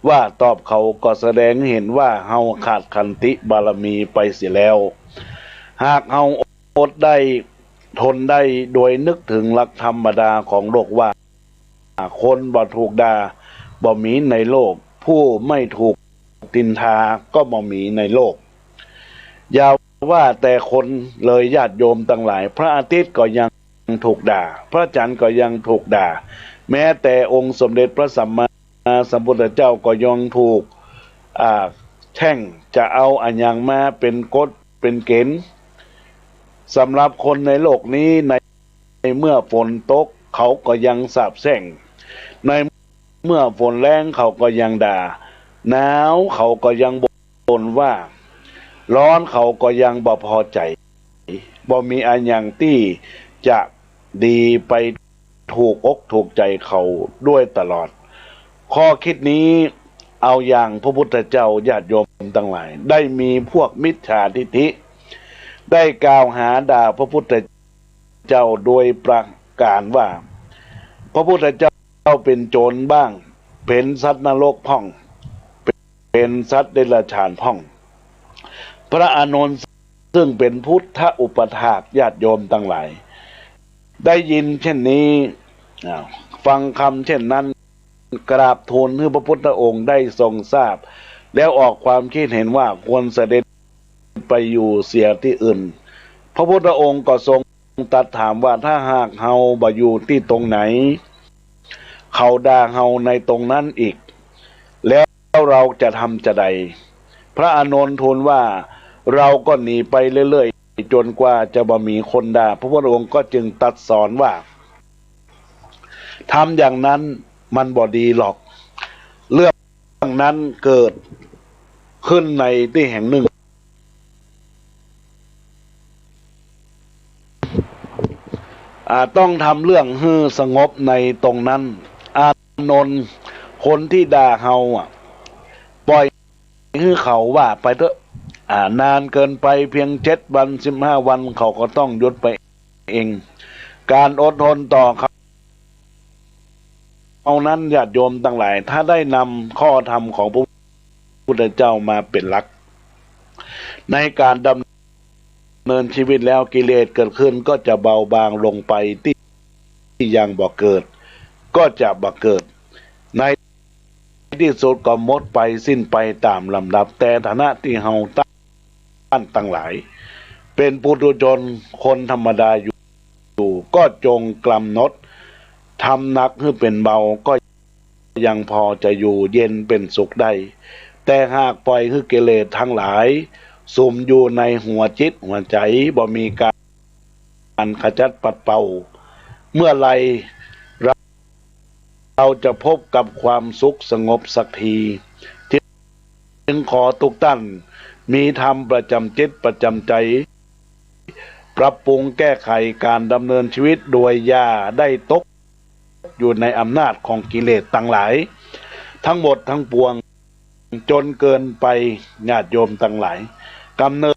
ว่าตอบเขา ก็แสดงเห็นว่าเฮาขาดขันติบารมีไปเสียแล้ว หากเฮาอดได้ทนได้ โดยนึกถึงหลักธรรมดาของโลกว่า คนบ่ถูกด่าบ่มีในโลก ผู้ไม่ถูกติณฑาก็บ่มีในโลก อย่าว่าแต่คนเลยญาติโยมตังหลาย พระอาทิตย์ก็ยังถูกด่า พระจันทร์ก็ยังถูกด่า แม้แต่องค์สมเด็จพระสัมมาสัมพุทธเจ้าก็ยังถูก อ่า แช่ง จะเอาอะหยังมาเป๋นกฎเป๋นเกณฑ์ สำหรับคนในโลกนี้ ในเมื่อฝนตกเขาก็ยังสาปแช่ง ในเมื่อฝนแล้งเขาก็ยังด่า หนาวเขาก็ยังบ่นว่า ร้อนเขาก็ยังบ่พอใจ๋ บ่มีอะหยังตี้จะดีไปถูกอกถูกใจ๋เขาด้วยตลอด ข้อคิดนี้เอาอย่างพระพุทธเจ้า ญาติโยมตังหลาย ได้มีพวกมิจฉาทิฏฐิ ได้กล่าวหาด่าพระพุทธเจ้าโดยประการว่า พระพุทธเจ้าเป๋นโจรบ้าง เป๋นสัตว์นรกพ่อง เป๋นสัตว์เดรัจฉานพ่อง พระอานนท์ซึ่งเป๋นพุทธอุปัฏฐาก ญาติโยมตังหลาย ได้ยินเช่นนี้ อ้าว ฟังคำเช่นนั้น กราบทูลหื้อพระพุทธองค์ได้ทรงทราบ แล้วออกความคิดเห็นว่าควรเสด็จไปอยู่เสียตี้อื่น พระพุทธองค์ก็ทรงตรัสถามว่า ถ้าหากเฮาบ่อยู่ตี้ตรงไหน เขาด่าเฮาในตรงนั้นอีก แล้วเราจะทำจาใด พระอานนท์ทูลว่า เราก็หนีไปเรื่อยๆ จนกว่าจะบ่มีคนด่า พระพุทธองค์ก็จึงตรัสสอนว่า ทำอย่างนั้นมันบ่ดีหรอก เรื่องนั้นเกิดขึ้นในตี้แห่งนึ่ง อ่า ต้องทำเรื่องหื้อสงบในตรงนั้น อานนท์ คนตี้ด่าเฮาอะ ปล่อย หื้อเขาว่าไปเต๊อะ อ่า นานเกินไป เพียงเจ็ดวัน สิบห้าวัน เขาก็ต้องหยุดไปเอง ก๋านอดทนต่อเขา เอานั้น ญาติโยมตังหลาย ถ้าได้นำข้อธรรมของพระพุทธเจ้ามาเป๋นหลัก ในก๋านดำเนินชีวิตแล้ว กิเลสเกิดขึ้นก็จะเบาบางลงไป ตี้ยังบ่เกิด ก็จะบ่เกิด ในตี้สุดก็หมดไป สิ้นไปต๋ามลำดับ แต่ฐานะตี้เฮาต้านตังหลาย เป๋นปุถุชน คนธรรมดาอยู่ อยู่ ก็จงก๋ำหนดทำหนักหื้อเป๋นเบา ก็ยังพอจะอยู่เย็นเป๋นสุขได้ แต่หากปล่อยหื้อกิเลสตังหลายสุมอยู่ในหัวจิตหัวใจ๋ บ่มีก๋านขจัดปัดเป่า เมื่อใด เราจะพบกับความสุขสงบสักที จึงขอทุกท่านมีธรรมประจ๋ำจิตประจ๋ำใจ๋ ปรับปรุงแก้ไขก๋านดำเนินชีวิต โดยอย่าได้ตกอยู่ในอำนาจของกิเลสตังหลาย ทั้งหมดทั้งปวง จนเกินไป ญาติโยมตังหลาย กำเนิ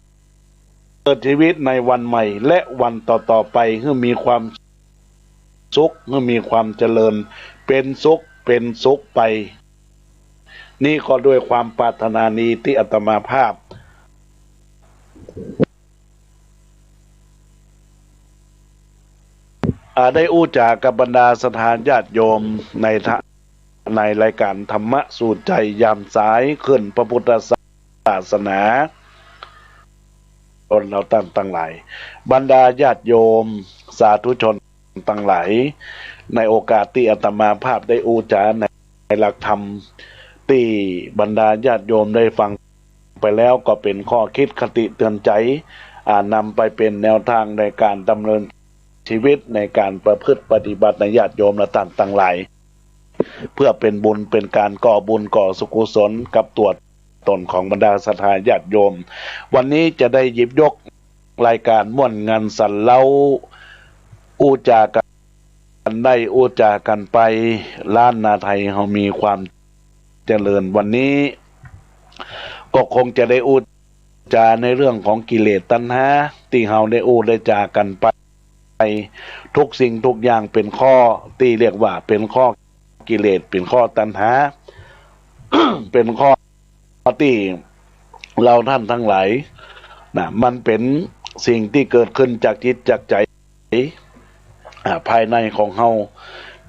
ดชีวิตในวันใหม่ และวันต่อๆ ไป หื้อมีความสุข หื้อมีความเจริญ เป๋นสุข เป๋นสุขไป นี่ก็ด้วยความปรารถนานี้ตี้อาตมาภาพ อ่า ได้อู้จ๋ากับบรรดาศรัทธาญาติโยมในทะ- ในรายก๋านธรรมะสู่ใจ๋ยามสาย ขึ้นพระพุทธศาสนา ตนเราต้านตังหลาย บรรดาญาติโยมสาธุชนตังหลาย ในโอกาสตี้อาตมาภาพได้อู้จ๋าในหลักธรรม ตี้บรรดาญาติโยมได้ฟัง ไปแล้วก็เป๋นข้อคิดคติเตือนใจ๋ อ่า นำไปเป๋นแนวตางในก๋านดำเนินชีวิต ในก๋านประพฤติปฏิบัติ นะญาติโยมและต้านตังหลาย เพื่อเป๋นบุญ เป๋นก๋านก่อบุญก่อสุขกุศลกับตั๋วต๋นของบรรดาศรัทธาญาติโยม วันนี้จะได้หยิบยกรายก๋านม่วนงันสันเล้า อู้จ๋ากั๋น ได้อู้จ๋ากั๋นไป ล้านนาไทยเฮามีความเจริญ วันนี้ก็คงจะได้อู้จ๋าในเรื่องของกิเลสตัณหา ตี้เฮาได้อู้ได้จ๋ากั๋นไป ทุกสิ่งทุกอย่างเป๋นข้อตี้เรียกว่าเป๋นข้อกิเลส เป๋นข้อตัณหา เป๋นข้อ ตี้เราต้านตังหลาย นะ มันเป๋นสิ่งตี้เกิดขึ้นจากจิตจากใจ๋ อ่า ภายในของเฮา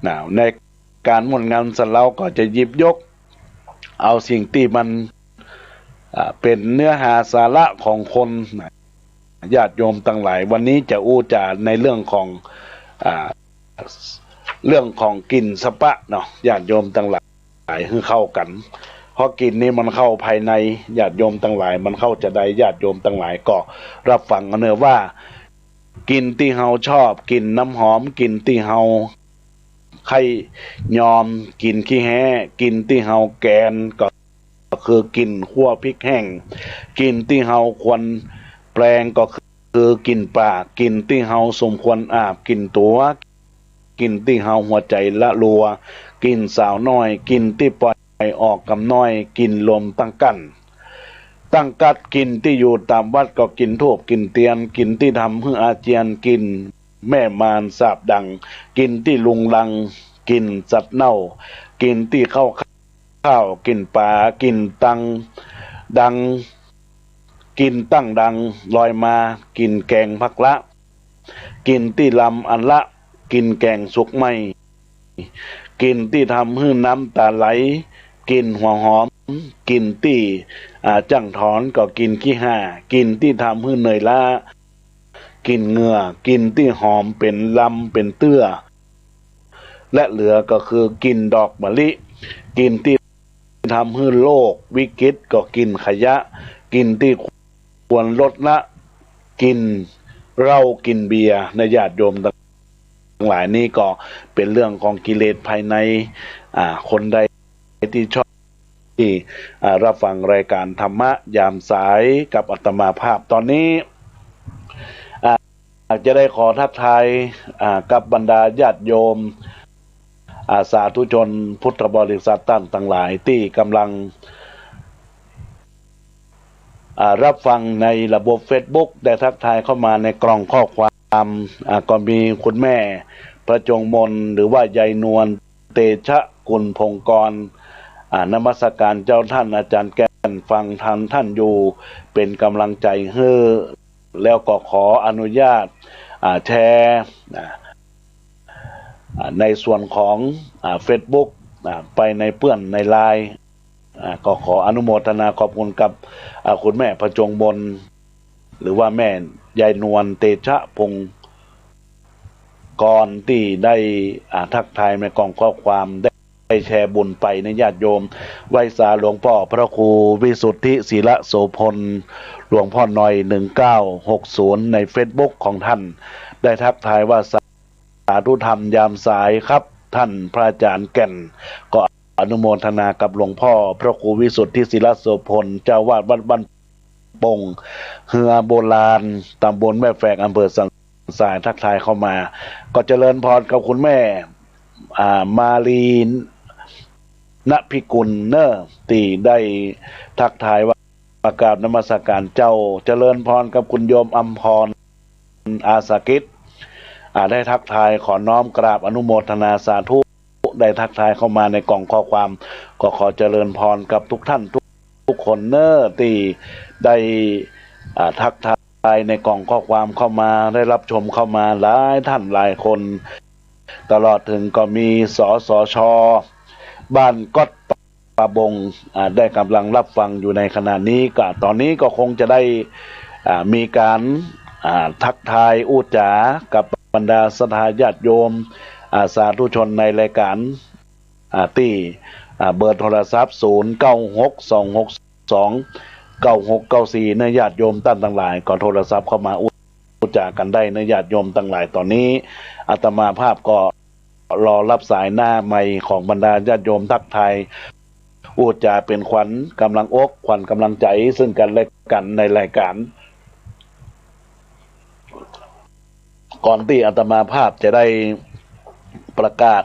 นะ ในก๋านม่วนงันสันเล้าก็จะหยิบยกเอาสิ่งตี้มัน อ่า เป๋นเนื้อหาสาระของคน นะ ญาติโยมตังหลาย วันนี้จะอู้จ๋าในเรื่องของ อ่า เรื่องของกิ่นสะปะเนาะ ญาติโยมตังหลาย หื้อเข้ากั๋น เพราะกิ่นนี้มันเข้าภายใน ญาติโยมตังหลาย มันเข้าจาใด ญาติโยมตังหลายก็รับฟังเอาเน่อว่า กิ่นตี้เฮาชอบ กิ่นน้ำหอม กิ่นตี้เฮาใค่ยอม กิ่นขี้แฮ้ กิ่นตี้เฮาแกน ก็ ก็คือกิ่นขั่วพริกแห้ง กิ่นตี้เฮาควรแปลง ก็คือกิ่นปาก กิ่นตี้เฮาสมควรอาบ กิ่นตั๋ว กิ่นตี้เฮาหัวใจ๋ละลัว กิ่นสาวน้อย กิ่นตี้ป่อยออกกำน้อย กิ่นลมตั้งกั้น ตั้งกั๊ด กิ่นตี้อยู่ต๋ามวัด ก็กิ่นธูป กิ่นเตียน กิ่นตี้ทำหื้ออาเจียน กิ่นแม่มารสาปดัง กิ่นตี้รุงรัง กิ่นสัตว์เน่า กิ่นตี้เข้า ข้าว กิ่นป๋า กิ่นตังดัง กิ่นตั้งดังลอยมา กิ่นแก๋งผักละ กิ่นตี้ลำอันละ กิ่นแก๋งสุกไหม้ กิ่นตี้ทำหื้อน้ำต๋าไหล กิ่นหัวหอม กิ่นตี้ อ่า จั้งถอน ก็กิ่นขี้ห้า กิ่นตี้ทำหื้อเหนื่อยล้า กิ่นเหงื่อ กิ่นตี้หอมเป๋นลำเป๋นเตื้อ และเหลือก็คือกิ่นดอกมะลิ กิ่นตี้ทำหื้อโรควิกฤต ก็กิ่นขยะ กิ่นตี้ควรลดละ กิ่นเหล้ากิ่นเบียร์ นะญาติโยมตังหลาย นี่ก็เป๋นเรื่องของกิเลสภายใน อ่า คนใดตี้ชอบ ที่ อ่า รับฟังรายก๋านธรรมะยามสายกับอาตมาภาพต๋อนนี้ อ่า อยากจะได้ขอทักทาย อ่า กับบรรดาญาติโยม อ่า สาธุชนพุทธบริษัทต้านตังหลายตี้ก่ำลัง อ่า รับฟังในระบบเฟซบุ๊ก ได้ทักทายเข้ามาในกล่องข้อความ อ่า ก็มีคุณแม่ประจงมน หรือว่ายายนวล เตชะกุลพงกร อ่า นมัสการเจ้าท่านอาจารย์แก่น ฟังทันท่านอยู่ เป็นกำลังใจหื้อ แล้วก็ขออนุญาต อ่า แชร์ อ่า อ่า ในส่วนของ อ่า เฟซบุ๊ก อ่า ไปในเปื้อนในไลน์ อ่า ก็ขออนุโมทนาขอบคุณกับ อ่า คุณแม่ประจงมน หรือว่าแม่ยายนวล เตชะพงกร ตี้ได้ อ่า ทักทายในกล่องข้อความ ได้ ได้แชร์บุญไปนะญาติโยม ไหว้สาหลวงป้อพระครูวิสุทธิศิลโสภณ หลวงป้อน้อย หนึ่งเก้าหกศูนย์ ในเฟซบุ๊กของท่าน ได้ทักทายว่า สาธุธรรมยามสายครับ ท่านพระอาจารย์แก่น ก็อนุโมทนากับหลวงป้อพระครูวิสุทธิศิลโสภณ เจ้าอาวาสวัดบ้านโป่ง เฮือโบราณ ตำบลแม่แฝก อำเภอสันทราย ทักทายเข้ามา ก็เจริญพรกับคุณแม่ อ่า มาลี ณ พิกุลเนอะ ตี้ได้ทักทายว่า กราบนมัสการเจ้า เจริญพรกับคุณโยมอำพร อาสากิจ อ่า ได้ทักทาย ขอน้อมกราบอนุโมทนาสาธุ ได้ทักทายเข้ามาในกล่องข้อความ ก็ขอเจริญพรกับทุกท่านทุก ทุกคนเนอะ ตี้ได้ อ่า ทักทายในกล่องข้อความเข้ามา ได้รับชมเข้ามาหลายท่านหลายคน ตลอดถึงก็มี สสช บ้านก๊อดป่าบง อ่า ได้กำลังรับฟังอยู่ในขณะนี้ ก็ตอนนี้ก็คงจะได้ อ่า มีการ อ่า ทักทายอู้จ๋ากับบรรดาศรัทธาญาติโยม อ่า สาธุชนในรายการ อ่า ตี้ อ่า เบอร์โทรศัพท์ ศูนย์เก้าหก สองหกสอง เก้าหกเก้าสี่ นะญาติโยมต้านตังหลาย ก็โทรศัพท์เข้ามาอู้จ๋ากั๋นได้นะญาติโยมตังหลาย ตอนนี้อาตมาภาพก็รอรับสายหน้าไมค์ของบรรดาญาติโยมทักทาย อู้จ๋าเป๋นขวัญกำลังอก ขวัญกำลังใจ๋ ซึ่งกั๋นและกั๋นในรายการ ก่อนตี้อาตมาภาพจะได้ประกาศ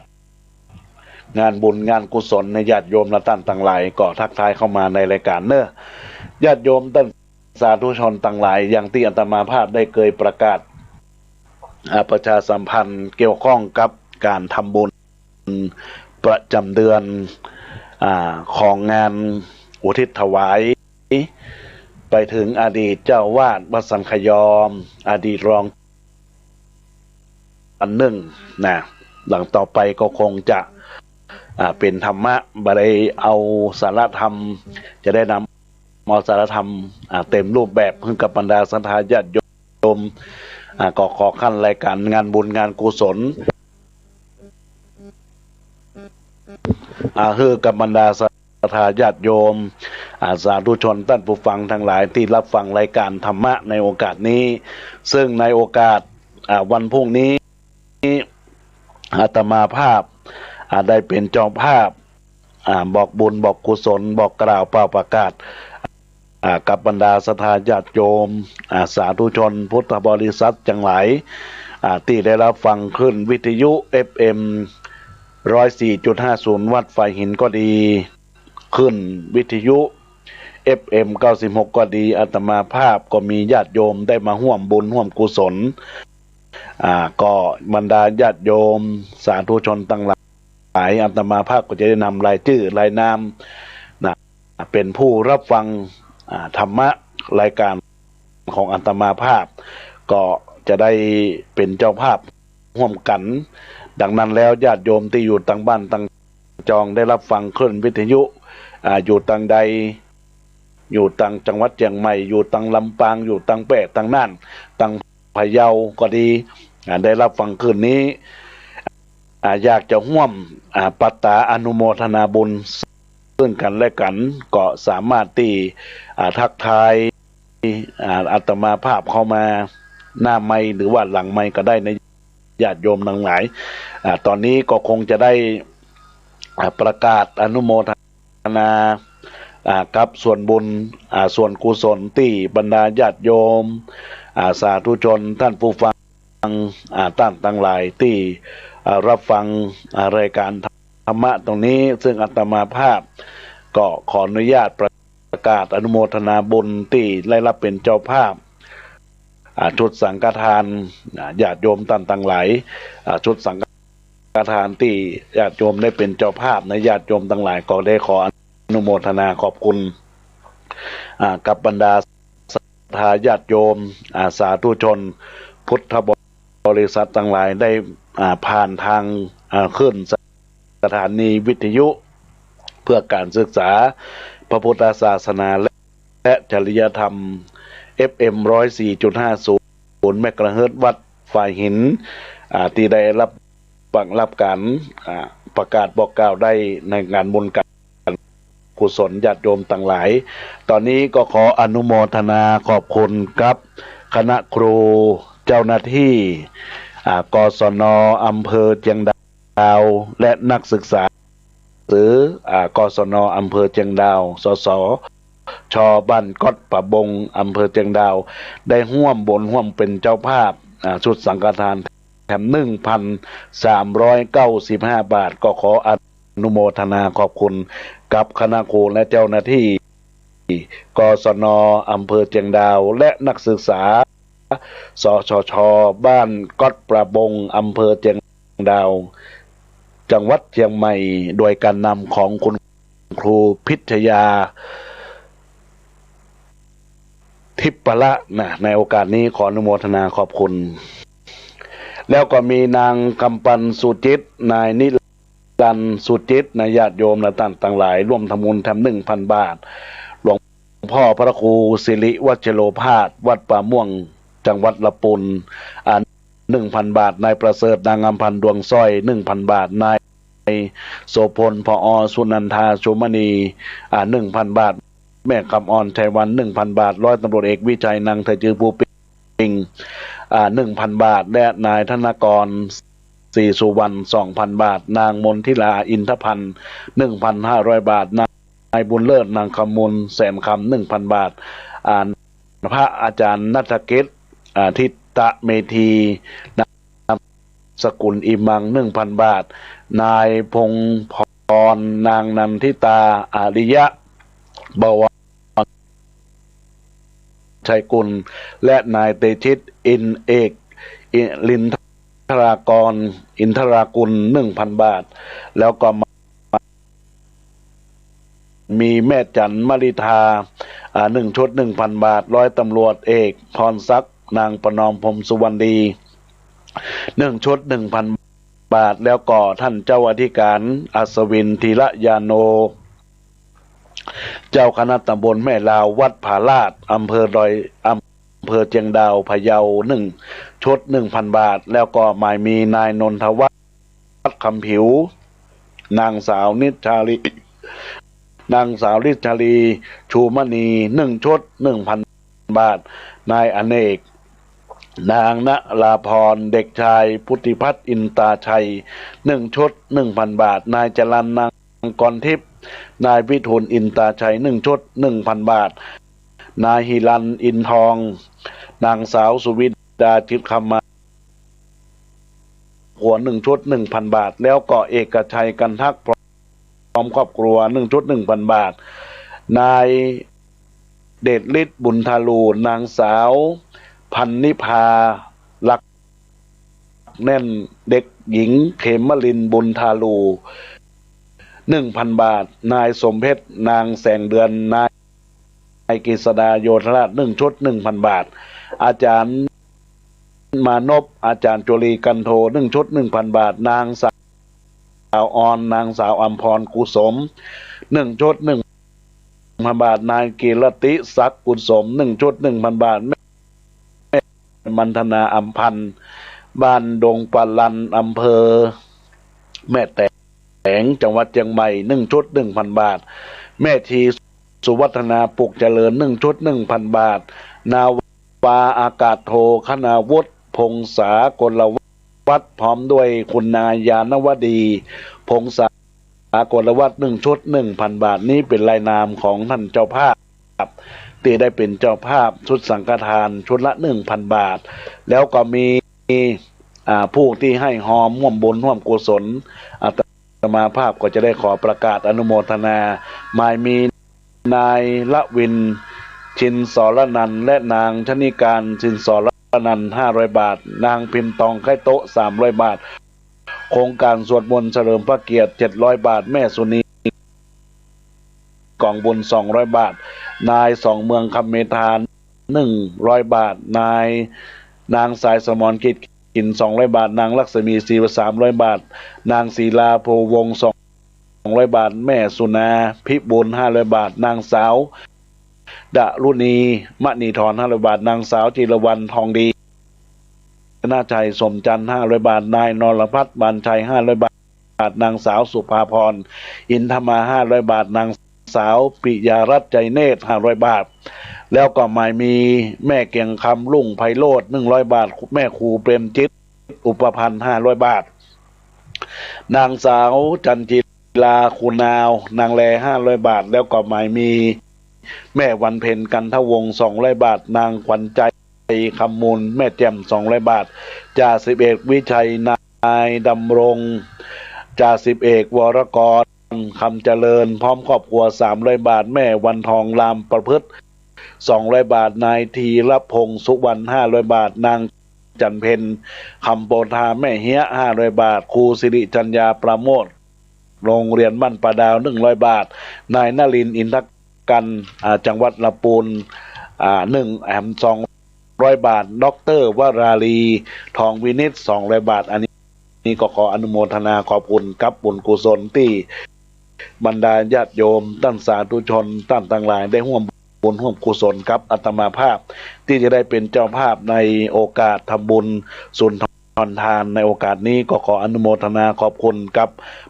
งานบุญงานกุศลในญาติโยมและต้านตังหลาย ก็ทักทายเข้ามาในรายการเนอะ ญาติโยมต้านสาธุชนตังหลาย อย่างตี้อาตมาภาพได้เกยประกาศ อ่า ประชาสัมพันธ์เกี่ยวข้องกับก๋านทำบุญประจำเดือน อ่า ของงานอุทิศถวาย ไปเถิงอดีตเจ้าอาวาสวัดสันขยอม อดีตรอง อันนึ่งนะ หลังต่อไปก็คงจะ อ่า เป๋นธรรมะ บ่ได้เอาสาระธรรม จะได้นำเอาสาระธรรม อ่า เต็มรูปแบบหื้อกับบรรดาศรัทธาญาติโยม อ่า ก็ขอขั้นรายการงานบุญงานกุศล อ่า หื้อกับบรรดาศรัทธาญาติโยม อ่า สาธุชนต้านผู้ฟังตังหลายตี้รับฟังรายการธรรมะในโอกาสนี้ ซึ่งในโอกาส อ่า วันพรุ่งนี้ อาตมาภาพ อ่า ได้เป๋นเจ้าภาพ อ่า บอกบุญบอกกุศล บอกกล่าวเป่าประกาศ อ่า กับบรรดาศรัทธาญาติโยม อ่า สาธุชนพุทธบริษัทตังหลาย อ่า ตี้ได้รับฟังคลื่นวิทยุ เอฟเอ็ม ร้อยสี่จุดห้าศูนย์ วัดฝายหินก็ดี คลื่นวิทยุ เอฟเอ็ม เก้าสิบหก ก็ดี อาตมาภาพก็มีญาติโยมได้มาฮ่วมบุญฮ่วมกุศล อ่า ก็บรรดาญาติโยมสาธุชนตังหลาย อาตมาภาพก็จะได้นำรายจื้อรายนามนะ เป๋นผู้รับฟัง อ่า ธรรมะรายการของอาตมาภาพ ก็จะได้เป๋นเจ้าภาพฮ่วมกั๋น ดังนั้นแล้วญาติโยมตี้อยู่ตางบ้านตางจองได้รับฟังคลื่นวิทยุ อ่า อยู่ตางใด อยู่ตางจังหวัดเจียงใหม่ อยู่ตางลำปาง อยู่ตางแป้ ตางน่าน ตางพะเยาก็ดี อ่า ได้รับฟังคลื่นนี้ อ่า อยากจะฮ่วม อ่า ปัตตาอนุโมทนาบุญซึ่งกั๋นและกั๋น ก็สามารถตี้ อ่า ทักทาย อ่า อาตมาภาพเข้ามาหน้าไมค์หรือว่าหลังไมค์ก็ได้นะญาติโยมตังหลาย อ่า ตอนนี้ก็คงจะได้ อ่า ประกาศอนุโมทนา อ่า กับส่วนบุญ อ่า ส่วนกุศลตี้บรรดาญาติโยม อ่า สาธุชนต้านผู้ฟัง อ่า ต้านตังหลายตี้ อ่า รับฟัง อ่า รายการธรรมะตรงนี้ ซึ่งอาตมาภาพก็ขออนุญาตประ กาศอนุโมทนาบุญตี้ได้ฮับเป๋นเจ้าภาพ อ่า ชุดสังฆทาน อ่า ญาติโยมต้านตังหลาย อ่า ชุดสังฆทานตี้ญาติโยมได้เป๋นเจ้าภาพนะ ญาติโยมตังหลายก็ได้ขออนุโมทนาขอบคุณ อ่า กับบรรดาศรัทธาญาติโยม อ่า สาธุชนพุทธบริษัทตังหลายได้ อ่า ผ่านทาง อ่า คลื่นสถานีวิทยุ เพื่อการศึกษาพระพุทธศาสนาและ และจริยธรรม เอฟเอ็ม ร้อยสี่จุดห้าศูนย์ เมกะเฮิรตซ์ วัดฝายหิน อ่า ตี้ได้ฮับ ฮับก๋าน อ่า ประกาศบอกกล่าวได้ในงานบุญก๋านกุศลญาติโยมตังหลาย ต๋อนนี้ก็ขออนุโมทนาขอบคุณกับคณะครู เจ้าหน้าตี้ อ่า กศน อำเภอเจียงดาว ดาว และนักศึกษา หรือ อ่า กศน อำเภอเจียงดาว สสช บ้านก๊อดป่าบง อำเภอเจียงดาว ได้ฮ่วมบุญฮ่วมเป๋นเจ้าภาพ อ่า ชุดสังฆทานแถม หนึ่งพันสามร้อยเก้าสิบห้าบาท ก็ขออนุโมทนาขอบคุณกับคณะครูและเจ้าหน้าตี้ กศน อำเภอเจียงดาว และนักศึกษา สสช บ้านก๊อดป่าบง อำเภอเจียงดาว จังหวัดเจียงใหม่ โดยก๋านนำของคุณครูพิชยา ทิพย์พละนะ ในโอกาสนี้ขออนุโมทนาขอบคุณ แล้วก็มีนางกำปัน สุจิต นายนิรันดร์ สุจิต นะ ญาติโยมและต้านตังหลาย ร่วมทำบุญแถม หนึ่งพันบาท หลวงพ่อพระครูสิริวัชโรภาส วัดป่าม่วง จังหวัดละปูน อ่า หนึ่งพันบาท นายประเสริฐ นางอำพันธ์ ดวงสร้อย หนึ่งพันบาท นายโสภณ ผอ สุนันทา ชุมมณี อ่า หนึ่งพันบาท แม่คำอ่อน ชัยวัน หนึ่งพันบาท ร้อยตำรวจเอกวิชัย นางไทจือ ภูปิง อ่า หนึ่งพันบาท และนายธนกร ศรีสุวรรณ สองพันบาท นางมนทิลา อินทพันธ์ หนึ่งพันห้าร้อยบาท นายบุญเลิศ นางคำมูล แสนคำ หนึ่งพันบาท อ่า พระอาจารย์ณัฐกิจ อ่า ทิตะเมธี นามสกุล อิมัง หนึ่งพันบาท นายพงษ์พร นางนันทิตา อาริยะ บวร ชัยกุล และนายเตชิต อินเอก อิ ลินทรากร อินทรากุล หนึ่งพันบาท แล้วก็มา มีแม่จันทร์ มลิทา อ่า หนึ่งชุด หนึ่งพันบาท ร้อยตำรวจเอก พรศักดิ์ นางประนอม พรหมสุวรรณดี หนึ่งชุด หนึ่งพันบาท แล้วก็ท่านเจ้าอธิการ อัศวิน ธีระยาโน เจ้าคณะตำบลแม่ลาว วัดผาลาด อำเภอดอย อำเภอเจียงดาว พะเยา หนึ่งชุด หนึ่งพันบาท แล้วก็หมายมีนายนนทวัฒน์ คำผิว นางสาวนิชชาลี นางสาวนิชชาลี ชูมณี หนึ่งชุด หนึ่งพันบาท นายอเนก นางนราพร เด็กชายพุทธิพัฒน์ อินตาชัย หนึ่งชุด หนึ่งพันบาท นายจรัญ นางกรทิพย์ นายวิทูล อินตาชัย หนึ่งชุด หนึ่งพันบาท นายหิรัญ อินทอง นางสาวสุวิดา จิตคำมา ครัว หนึ่งชุด หนึ่งพันบาท แล้วก็เอกชัย กันทัก พร้อมครอบครัว หนึ่งชุด หนึ่งพันบาท นายเดชฤทธิ์ บุญทาลู นางสาวพันนิพา ลักแน่น เด็กหญิง เขมลิน บุญทาลู หนึ่งพันบาท นายสมเพชร นางแสงเดือน นาย นายกฤษดา โยธราช หนึ่งชุด หนึ่งพันบาท อาจารย์มานพ อาจารย์จุลี กันโท หนึ่งชุด หนึ่งพันบาท นางสาวออน นางสาวอำพร กุสม หนึ่งชุด หนึ่งพันบาท นายกิรติศักดิ์ กุสม หนึ่งชุด หนึ่งพันบาท แม่ มันธนา อำพันธ์ บ้านดงปาลัน อำเภอแม่แตง จังหวัดเจียงใหม่ หนึ่งชุด หนึ่งพันบาท แม่ชีสุวัฒนา ปุกเจริญ หนึ่งชุด หนึ่งพันบาท นาวาอากาศโท คณาวุฒิ พงศากลวัฒน์ พร้อมด้วยคุณนายญาณวดี พงศากลวัฒน์ หนึ่งชุด หนึ่งพันบาท นี้เป๋นรายนามของท่านเจ้าภาพ ตี้ได้เป๋นเจ้าภาพชุดสังฆทานชุดละ หนึ่งพันบาท แล้วก็มี อ่า ผู้ตี้ให้ฮอมฮ่วมบุญฮ่วมกุศล อาตมาภาพก็จะได้ขอประกาศอนุโมทนา หมายมี นายละวิน ชินสรนันท์ และนางชนิการ ชินสรนันท์ ห้าร้อยบาท นางพิมพ์ทอง ไคโต๊ะ สามร้อยบาท โครงการสวดมนต์เฉลิมพระเกียรติ เจ็ดร้อยบาท แม่สุนี กองบุญ สองร้อยบาท นายสองเมือง คำเมธา หนึ่งร้อยบาท นาย นางสายสมร กิจขิน สองร้อยบาท นางลักษมี ศรีวสามร้อยบาท นางศิลา โพวงศ์ สองร้อยบาท แม่สุนา พิบูล ห้าร้อยบาท นางสาว ดารุณี มณีธร ห้าร้อยบาท นางสาว จิรวรรณ ทองดี ชนะชัย สมจันทร์ ห้าร้อยบาท นายนรพัฒน์ บานชัย ห้าร้อยบาท นางสาว สุภาพร อินทมา ห้าร้อยบาท นางสาว ปิยารัตน์ ใจเนตร ห้าร้อยบาท แล้วก็หมายมีแม่เกียงคำ รุ่งไพโรจน์ หนึ่งร้อยบาท แม่ครูเปรมจิต อุปพันธ์ ห้าร้อยบาท นางสาว จันจิลา คุณาว นางแล ห้าร้อยบาท แล้วก็หมายมีแม่วันเพ็ญ กันทวงศ์ สองร้อยบาท นางขวัญใจ คำมูล แม่แจ่ม สองร้อยบาท จ่าสิบเอกวิชัย นายดำรง จ่าสิบเอกวรกร คำเจริญ พร้อมครอบครัว สามร้อยบาท แม่วันทอง รามประพฤติ สองร้อยบาท นายธีรพงษ์ สุวรรณ ห้าร้อยบาท นางจันเพ็ญ คำโพธา แม่เฮีย ห้าร้อยบาท ครูสิริจัญญา ประโมท โรงเรียนบ้านป่าดาว หนึ่งร้อยบาท นายนรินทร์ อินทกัน อ่า จังหวัดลำพูน อ่า หนึ่งแถม สองร้อยบาท ด็อกเตอร์วราลี ทองวินิจ สองร้อยบาท อันนี้ นี่ก็ขออนุโมทนาขอบคุณกับบุญกุศลตี้บรรดาญาติโยมต้านสาธุชนต้านตังหลายได้ฮ่วมบุญฮ่วมกุศลกับอาตมาภาพ ตี้จะได้เป๋นเจ้าภาพในโอกาสทำบุญสุนทรทานในโอกาสนี้ ก็ขออนุโมทนาขอบคุณกับ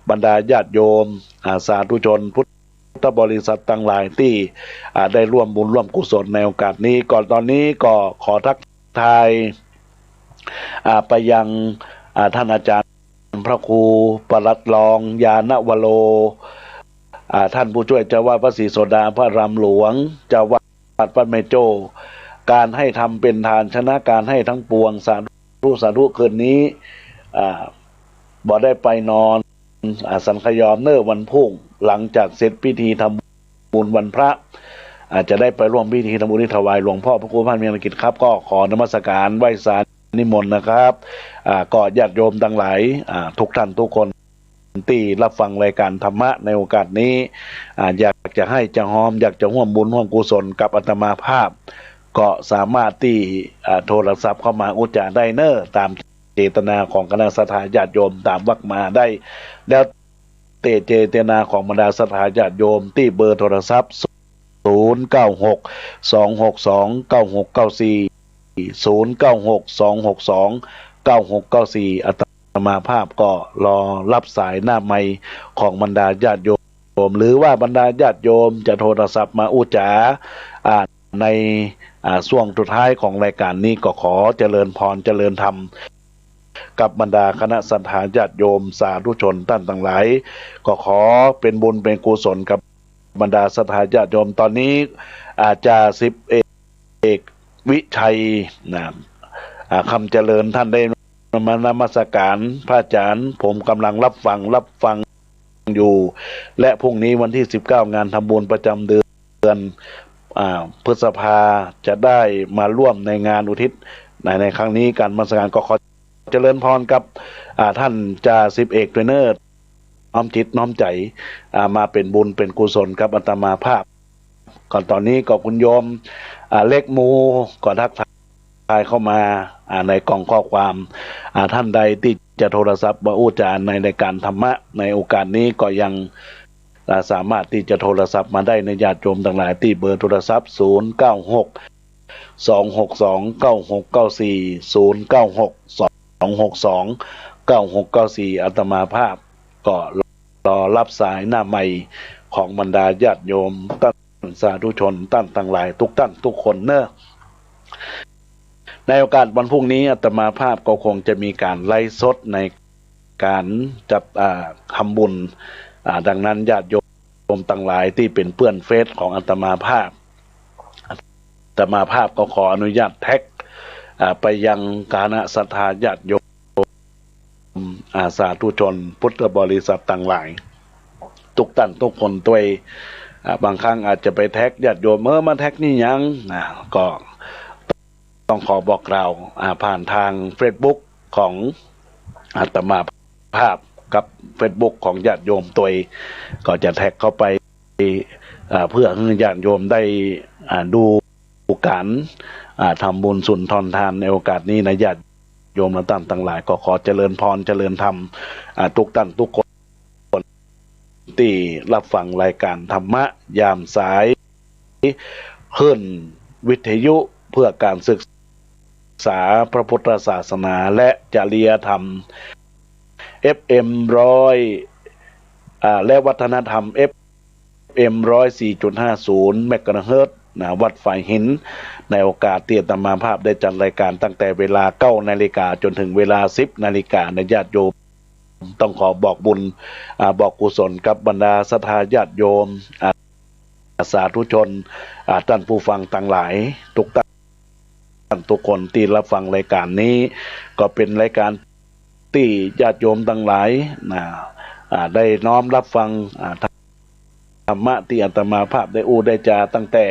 บรรดาญาติโยม อ่า สาธุชนพุทธบริษัทตังหลายตี้ อ่า ได้ร่วมบุญร่วมกุศลในโอกาสนี้ ก็ตอนนี้ก็ขอทักทาย อ่า ไปยัง อ่า ท่านอาจารย์พระครูปลัดรอง ญาณวโร อ่า ท่านผู้ช่วยเจ้าอาวาสวัดศรีโสดาพระอารามหลวง เจ้าอาวาสวัดแม่โจ้ การให้ธรรมเป๋นทานชนะการให้ทั้งปวง สาธุ สาธุ คืนนี้ อ่า บ่ได้ไปนอน อ่า สังขยอมเน่อวันพรุ่ง หลังจากเสร็จพิธีทำบุญวันพระ อ่า จะได้ไปร่วมพิธีทำบุญอุทิศถวายหลวงพ่อพระครูพันธ์ มีอากิจครับ ก็ขอนมัสการไหว้สานิมนต์นะครับ อ่า ก็ญาติโยมตังหลาย อ่า ทุกท่านทุกคน ตี้รับฟังรายการธรรมะในโอกาสนี้ อ่า อยากจะไห้จะฮอม อยากจะฮ่วมบุญฮ่วมกุศลกับอาตมาภาพ ก็สามารถตี้ อ่า โทรศัพท์เข้ามาอู้จ๋าได้เน่อ ต๋ามเจตนาของคณะศรัทธาญาติโยมต๋ามวรรคมหาได้ แล้วแต่เจตนาของบรรดาศรัทธาญาติโยมตี้เบอร์โทรศัพท์ ศูนย์เก้าหก สองหกสอง เก้าหกเก้าสี่ ศูนย์เก้าหก สองหกสอง เก้าหกเก้าสี่ อาตมาภาพก็รอฮับสายหน้าไมค์ของบรรดาญาติโยม หรือว่าบรรดาญาติโยมจะโทรศัพท์มาอู้จ๋า อ่า ใน อ่า ช่วงสุดท้ายของรายการนี้ ก็ขอเจริญพรเจริญธรรม กับบรรดาคณะศรัทธาญาติโยมสาธุชนต้านตังหลาย ก็ขอเป๋นบุญเป๋นกุศลกับบรรดาศรัทธาญาติโยม ต๋อนนี้ อ่า จ่าสิบเอกวิชัย นะ อ่า คำเจริญ ท่านได้มานมัสการพระอาจารย์ ผมกำลังรับฟัง รับฟังอยู่ และพรุ่งนี้วันตี้สิบเก้า งานทำบุญประจ๋ำเดือน อ่า พฤษภา จะได้มาร่วมในงานอุทิศ ใน ในครั้งนี้ การนมัสการก็ขอ เจริญพรกับ อ่า ท่านจ่าสิบเอกด้วยเน่อ น้อมจิตน้อมใจ๋ อ่า มาเป๋นบุญเป๋นกุศลกับอาตมาภาพ ก็ต๋อนนี้ก็คุณโยม อ่า เล็กมู ก็ทักทายเข้ามา อ่า ในกล่องข้อความ อ่า ท่านใดตี้จะโทรศัพท์มาอู้จ๋าในรายการธรรมะในโอกาสนี้ ก็ยัง อ่า สามารถตี้จะโทรศัพท์มาได้เน่อญาติโยมตังหลาย ตี้เบอร์โทรศัพท์ ศูนย์เก้าหก สองหกสอง เก้าหกเก้าสี่ ศูนย์เก้าหก สองหกสอง เก้าหกเก้าสี่ อาตมาภาพก็รอฮับสายหน้าไมค์ของบรรดาญาติโยมต้านสาธุชนต้านตังหลายทุกท่านทุกคนเน่อ ในโอกาสวันพรุ่งนี้อาตมาภาพก็คงจะมีการไลฟ์สดในการจัด อ่า ทำบุญ อ่า ดังนั้นญาติโยมตังหลายตี้เป๋นเปื้อนเฟซของอาตมาภาพ อาตมาภาพก็ขออนุญาตแท็ก อ่า ไปยังคณะศรัทธาญาติโยม อ่า สาธุชนพุทธบริษัทตังหลาย ทุกท่านทุกคนตวย อ่า บางครั้งอาจจะไปแท็กญาติโยม เออ มาแท็กนี่หยัง อ่า ก็ต้องขอบอกกล่าว อ่า ผ่านทางเฟซบุ๊กของอาตมาภาพกับเฟซบุ๊กของญาติโยมตวย ก็จะแท็กเข้าไป อ่า เพื่อหื้อญาติโยมได้ อ่า ดูก๋าน อ่า ทำบุญสุนทรทานในโอกาสนี้นะ ญาติโยมและต้านตังหลาย ก็ขอเจริญพรเจริญธรรม อ่า ทุกต้านทุกคน ตี้ฮับฟังรายก๋านธรรมะยามสาย คลื่นวิทยุเพื่อการศึกษาพระพุทธศาสนาและจริยธรรม เอฟเอ็ม ร้อย อ่า และวัฒนธรรม เอฟเอ็ม ร้อยสี่จุดห้าศูนย์ เมกะเฮิรตซ์ นะ วัดฝายหิน ในโอกาสตี้อาตมาภาพได้จัดรายก๋านตั้งแต่เวลา เก้านาฬิกา จ๋นเถิงเวลา สิบนาฬิกา นะ ญาติโยม ต้องขอบอกบุญ อ่า บอกกุศลกับบรรดาศรัทธาญาติโยม อ่า สาธุชน อ่า ต้านผู้ฟังตังหลาย ทุกต้านทุกคนตี้ฮับฟังรายก๋านนี้ ก็เป๋นรายก๋านตี้ญาติโยมตังหลายนะ อ่า ได้น้อมฮับฟัง อ่า ธรรมะตี้อาตมาภาพได้อู้ได้จาตั้งแต่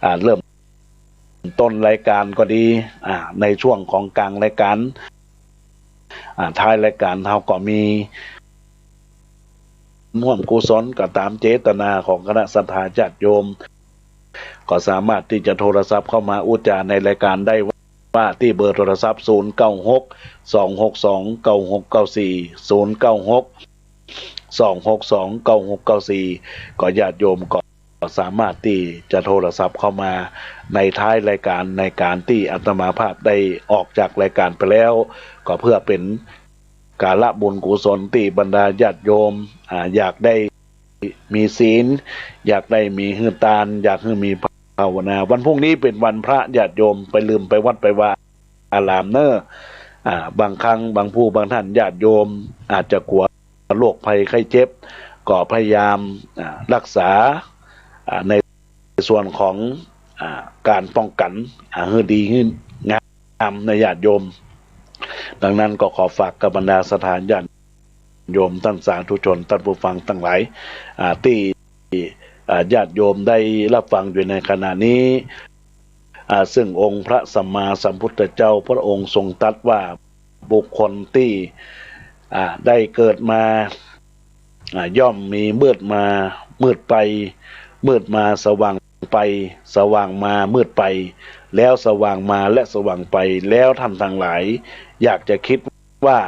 อ่า เริ่ม ต้นรายก๋านก็ดี อ่า ในช่วงของก๋างรายก๋าน อ่า ท้ายรายก๋านเฮาก็มีร่วมกุศลก็ต๋ามเจตนาของคณะศรัทธาญาติโยม ก็สามารถตี้จะโทรศัพท์เข้ามาอู้จาในรายก๋านได้ว่า ตี้เบอร์โทรศัพท์ ศูนย์เก้าหก สองหกสอง เก้าหกเก้าสี่ ศูนย์เก้าหก สองหกสอง เก้าหกเก้าสี่ ก็ญาติโยมก็ ก็สามารถตี้จะโทรศัพท์เข้ามาในท้ายรายก๋าน ในก๋านตี้อาตมาภาพได้ออกจากรายก๋านไปแล้ว ก็เพื่อเป๋นการะบุญกุศลตี้บรรดาญาติโยม อ่า อยากได้มีศีล อยากได้มีหื้อตาน อยากหื้อมีภาวนา วันพรุ่งนี้เป๋นวันพระ ญาติโยมไปลืมไปวัดไปวา อารามเน่อ อ่า บางครั้งบางผู้บางต้านญาติโยมอาจจะกั๋วโรคภัยไข้เจ็บ ก็พยายาม อ่า ฮักษา อ่า ในส่วนของ อ่า ก๋านป้องกั๋น อ่า หื้อดีหื้องามนะญาติโยม ดังนั้นก็ขอฝากกับบรรดาศรัทธาญาติโยม ต้านสาธุชน ต้านผู้ฟังตังหลาย อ่า ตี้ อ่า ญาติโยมได้ฮับฟังอยู่ในขณะนี้ อ่า ซึ่งองค์พระสัมมาสัมพุทธเจ้าพระองค์ทรงตรัสว่า บุคคลตี้ อ่า ได้เกิดมา อ่า ย่อมมีมืดมามืดไป มืดมาสว่างไป สว่างมามืดไป แล้วสว่างมาและสว่างไป แล้วท่านทั้งหลายอยากจะคิดว่า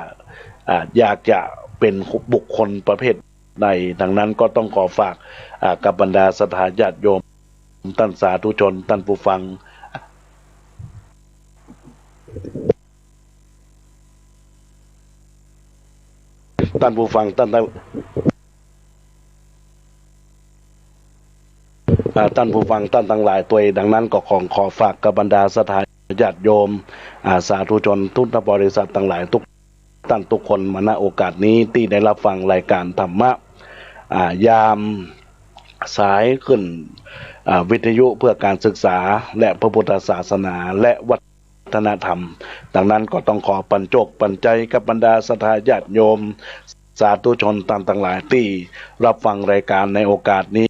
อ่า อยากจะเป๋นบุคคลประเภทใด ดังนั้นก็ต้องขอฝาก อ่า กับบรรดาศรัทธาญาติโยม ต้านสาธุชน ต้านผู้ฟัง ต้านผู้ฟัง ต้าน ต้าน อ่า ต้านผู้ฟัง ต้านตังหลายตวย ดังนั้นก็ขอ ขอฝากกับบรรดาศรัทธาญาติโยม อ่า สาธุชนพุทธบริษัทตังหลาย ทุกต้านทุกคน มา ณ โอกาสนี้ตี้ได้ฮับฟังรายก๋านธรรมะ อ่า ยามสายคลื่น อ่า วิทยุเพื่อการศึกษาและพระพุทธศาสนาและวัฒนธรรม ดังนั้นก็ต้องขอปันโจคปันใจ๋กับบรรดาศรัทธาญาติโยม สาธุชนต้านตังหลายตี้ฮับฟังรายก๋านในโอกาสนี้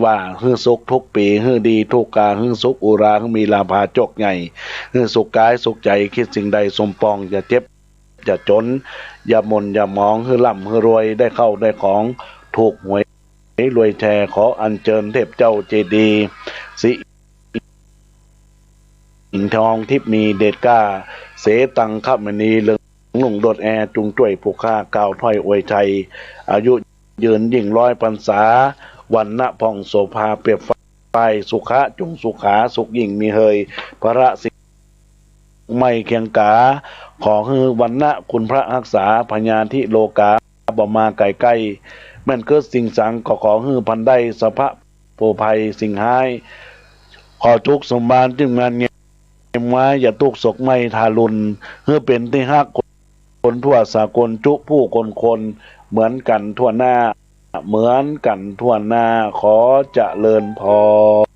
ว่า หื้อสุขทุกปี๋ หื้อดีทุกกา หื้อสุขอุรา หื้อมีลาภาโจคใหญ่ หื้อสุขก๋ายสุขใจ๋ คิดสิ่งใดสมปอง อย่าเจ็บอย่าจ๋น อย่าหม่นอย่าหมอง หื้อร่ำหื้อรวย ได้ข้าวได้ของ ถูกหวยรวยแชร์ ขออัญเจิญเทพเจ้าเจดีย์ ศรี ทองทิพย์มีเดชกล้า เสตังคมณีเรืองรุ่งโรจน์แอ จุ่งจ้วยผู้ข้า กล่าวถ้อยอวยชัย อายุยืนยิ่งร้อยพรรษา วรรณะผ่องโสภาเปรียบฟ้า สุขะจุ่งสุขา สุขยิ่งมีเฮย พระสิงห์ไม่เคียงก๋า ขอหื้อวรรณะคุณพระฮักษา พญาธิโลกา บ่มาใก้ๆ แม่นเกิดสิ่งสัง ก็ขอหื้อพันได้สะพะ ผู้ภัยสิ่งฮ้าย ขอจุกสมบานจึงงานเงยมไม้ อย่าตุ๊กข์โศกไหม้ทารุณ หื้อเป๋นตี้ฮักคนทั่วสากล จุผู้คนคน เหมือนกั๋นทั่วหน้า เหมือนกั๋นทั่วหน้า ขอเจริญพร